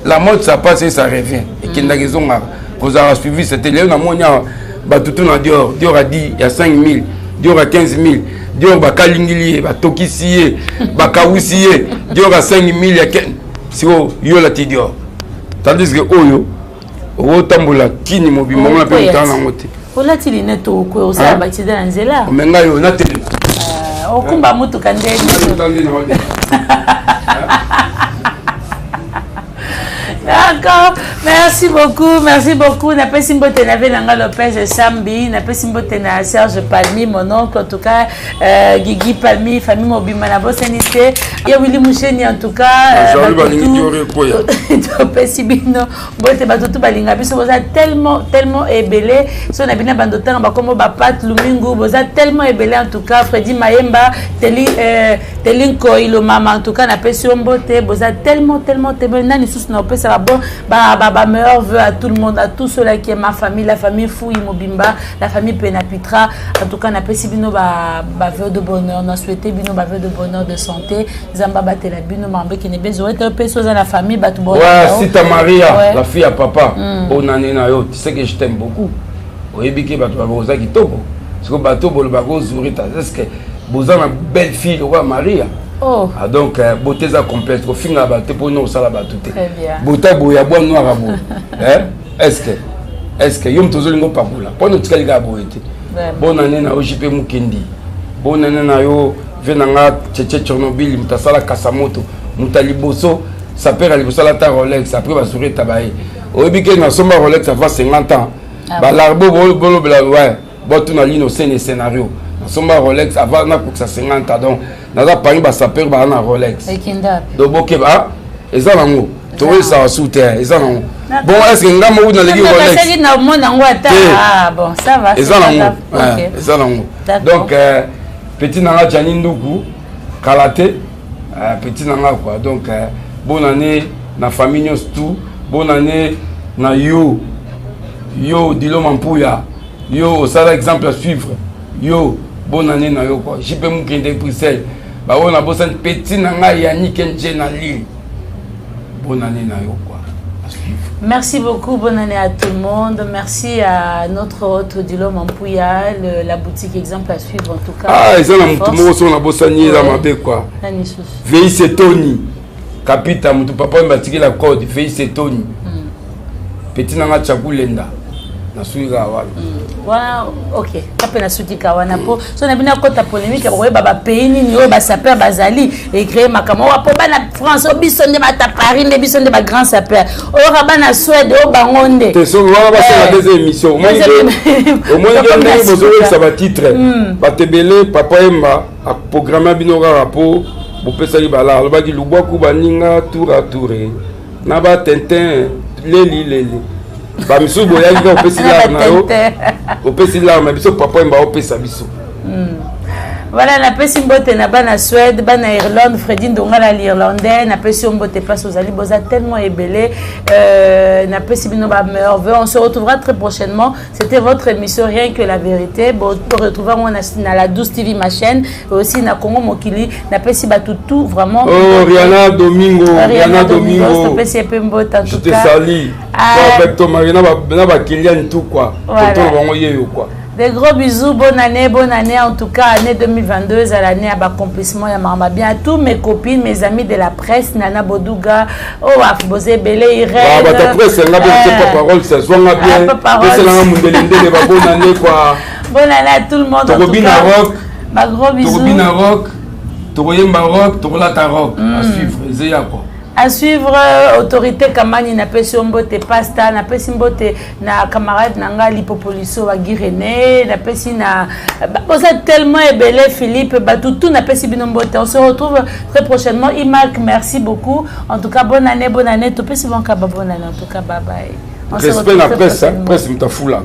S1: La mode ça passe et ça revient. Et kendaki zonga. Cause a suivi c'était lelo na monya bato tout na Dior, Dior a dit il y a 5000, Dior a 15000, Dior ba kalingili ye, ba tokisi ye, ba kawusi ye, Dior a 5000 ya 15. Siko yo la ti Dior. Tandis que oyo otambola kini mobimba mona pe mutana nango te.
S2: Olati lunette okoyo osala
S1: Hein?
S2: ba accident na nzela.
S1: Omenga yo na telema.
S2: Okumba mutuka nde. D'accord, merci beaucoup, merci beaucoup. Napesi mbote na Venanga Lopez Sambi, napesi mbote na Serge Palmi, mon oncle, en tout cas, euh, Guigui Palmi, famille Mobima na bosani te. Ya Willy Musheni en tout cas. Euh, topesi bino mbote bato tu balinga biso boza tellement tellement ebele so na bino bando tanga bakombo ba Pat Lumingu boza tellement ebele en tout cas Freddy Mayemba Teli euh, Teli Nkoy Lomama en tout cas napesi yo mbote boza tellement tellement tellement nani susu na opesa ba bon ba ba, ba meilleurs vœux à tout le monde à tous ceux-là qui est ma famille la famille Fouy Mobimba la famille Penapitra en tout cas napesi bino ba ba vœux de bonheur na souhaiter bino ba vœux de bonheur de santé Nzambe abatela bino mambe kene bezo ete opesi oza na famille bato bo
S1: ouais Sita Maria ouais. la fille à papa mm. bonne année na yo tu sais que je t'aime beaucoup oyebi ke bato baboza kitoko siko bato bolobaka ozurita est ce que boza na belle fille lokola Maria. Oh. Ah, donc euh, beauté eza complexe kofinga bato te mpo no osala bato te bota boye ya bwa noir boye eh? est ce que est ce que yo moto ozolinga opakola mpo na otikali kaka boye te bonne année na yo jp mukendi bonne année na yo vie na nga cheche tchernobyl moto asala kasamoto moto ya liboso sapeur ya liboso alata rolex après basuri etaba ye oyebi ke nasomba rolex avant 50 ans ah balarbo bolobela ouais botuna lino sene scénario nasomba rolex avant nakokisa 50 ans donc naza parmi basapeur baa na rolex donc bokeba ah, eza nango toyesaka su te eza nango bon est ce que nga moko naleki rolex ah, eza nango eza nango donc euh, petit na nga Gianni Nduku kala te euh, petit na nga quoi donc euh, bonne année na famille nyonso tout bonne année na yo yo Dilo Mampuya yo osala exemple à suivre yo bonne année na yo quoi JP Mukende Bruxelles baoyo nabosani petit na ngai Yannick Nje na Lille bonne année na yo quoi.
S2: Merci beaucoup, bonne année à tout le monde. Merci à notre hôte Odilo Mampouya, le, la boutique exemple à suivre en tout cas.
S1: Ah, ils ont un mot sur la bossani, la mabe quoi. VIC Tony, Capita, mutu papa mbatiki la code, VIC Tony. Petit nanga Chakulenda. Nasuki kaka wana.
S2: Wana ok ape nasuki kaka wana mpo so na bino akota polémique ya koyeba bapays nini oyo basapeur bazali ecree makambo oyo mpo bana france oyo biso nde bata paris nde biso nde bagrand sapeur oyoka bana suède oyo bango nde
S1: te soki wana basala eh. deuxième émission omoni ke ndenge bozowekisa batitre hmm. bato ebele papa yemba aprogramme bino kaka mpo bopesaki bala alobaki lubwaku baninga tour a toure na ba tintin leli leli bamisusu boyaki kaka opesi lare na yo opesi lare na biso papa yemba opesa biso
S2: hmm. Voilà, napesi mbote na bana Suède, bana Irlande, Freddy Ndongala l'Irlandais, napesi yo mbote place ozali boza tellement ebele. Euh, napesi bino ba meilleurs vœux. On se retrouvera très prochainement. C'était votre émission Rien que la vérité. Bon, on retrouvera moi na la 12 TV ma chaîne et aussi na Congo Mokili. Napesi batu tout vraiment.
S1: Oh Rihanna Domingo,
S2: Rihanna Domingo. Napesi pe mbote en
S1: tout cas. Je te salue. Ah, avec ton mari na ba na ba Kylian tout quoi. Voilà. Tonton bango yeyo quoi.
S2: Des gros bisous, bonne année, bonne année. En tout cas, année 2022, à l'année à l'accomplissement, ya marma bien. À tous mes copines, mes amis de la presse, Nana Bodouga, oh, Afbosé Belé, Irène.
S1: Ah, bah, ta presse, elle n'a pas parole, ça soit bien. C'est la Mundelendele, bah, bonne année, quoi.
S2: Bonne année à tout le monde.
S1: Tokobina rock.
S2: Bah, gros bisous.
S1: Tokobina rock. Tokoyemba rock, tokolata rock. À suivre, Zéya, quoi.
S2: À suivre euh, autorité Kamani napesi yo mbote pasta napesi mbote na camarade na nga lipopoliso wa Guy napesi na boza tellement ebele Philippe bato tout napesi bino mbote. On se retrouve très prochainement. Imac, merci beaucoup. En tout cas, bonne année, bonne année. Topesi banka ba bonne année en tout cas, bye bye.
S1: On Respect la presse, hein, presse mutafoulak.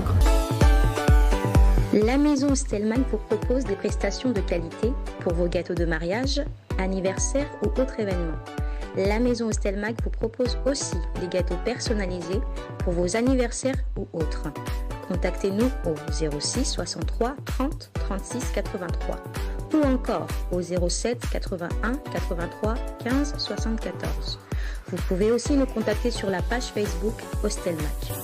S8: La maison Stellman vous propose des prestations de qualité pour vos gâteaux de mariage, anniversaire ou autres événements. La maison Stelmag vous propose aussi des gâteaux personnalisés pour vos anniversaires ou autres. Contactez-nous au 06 63 30 36 83 ou encore au 07 81 83 15 74. Vous pouvez aussi nous contacter sur la page Facebook Hostelmac.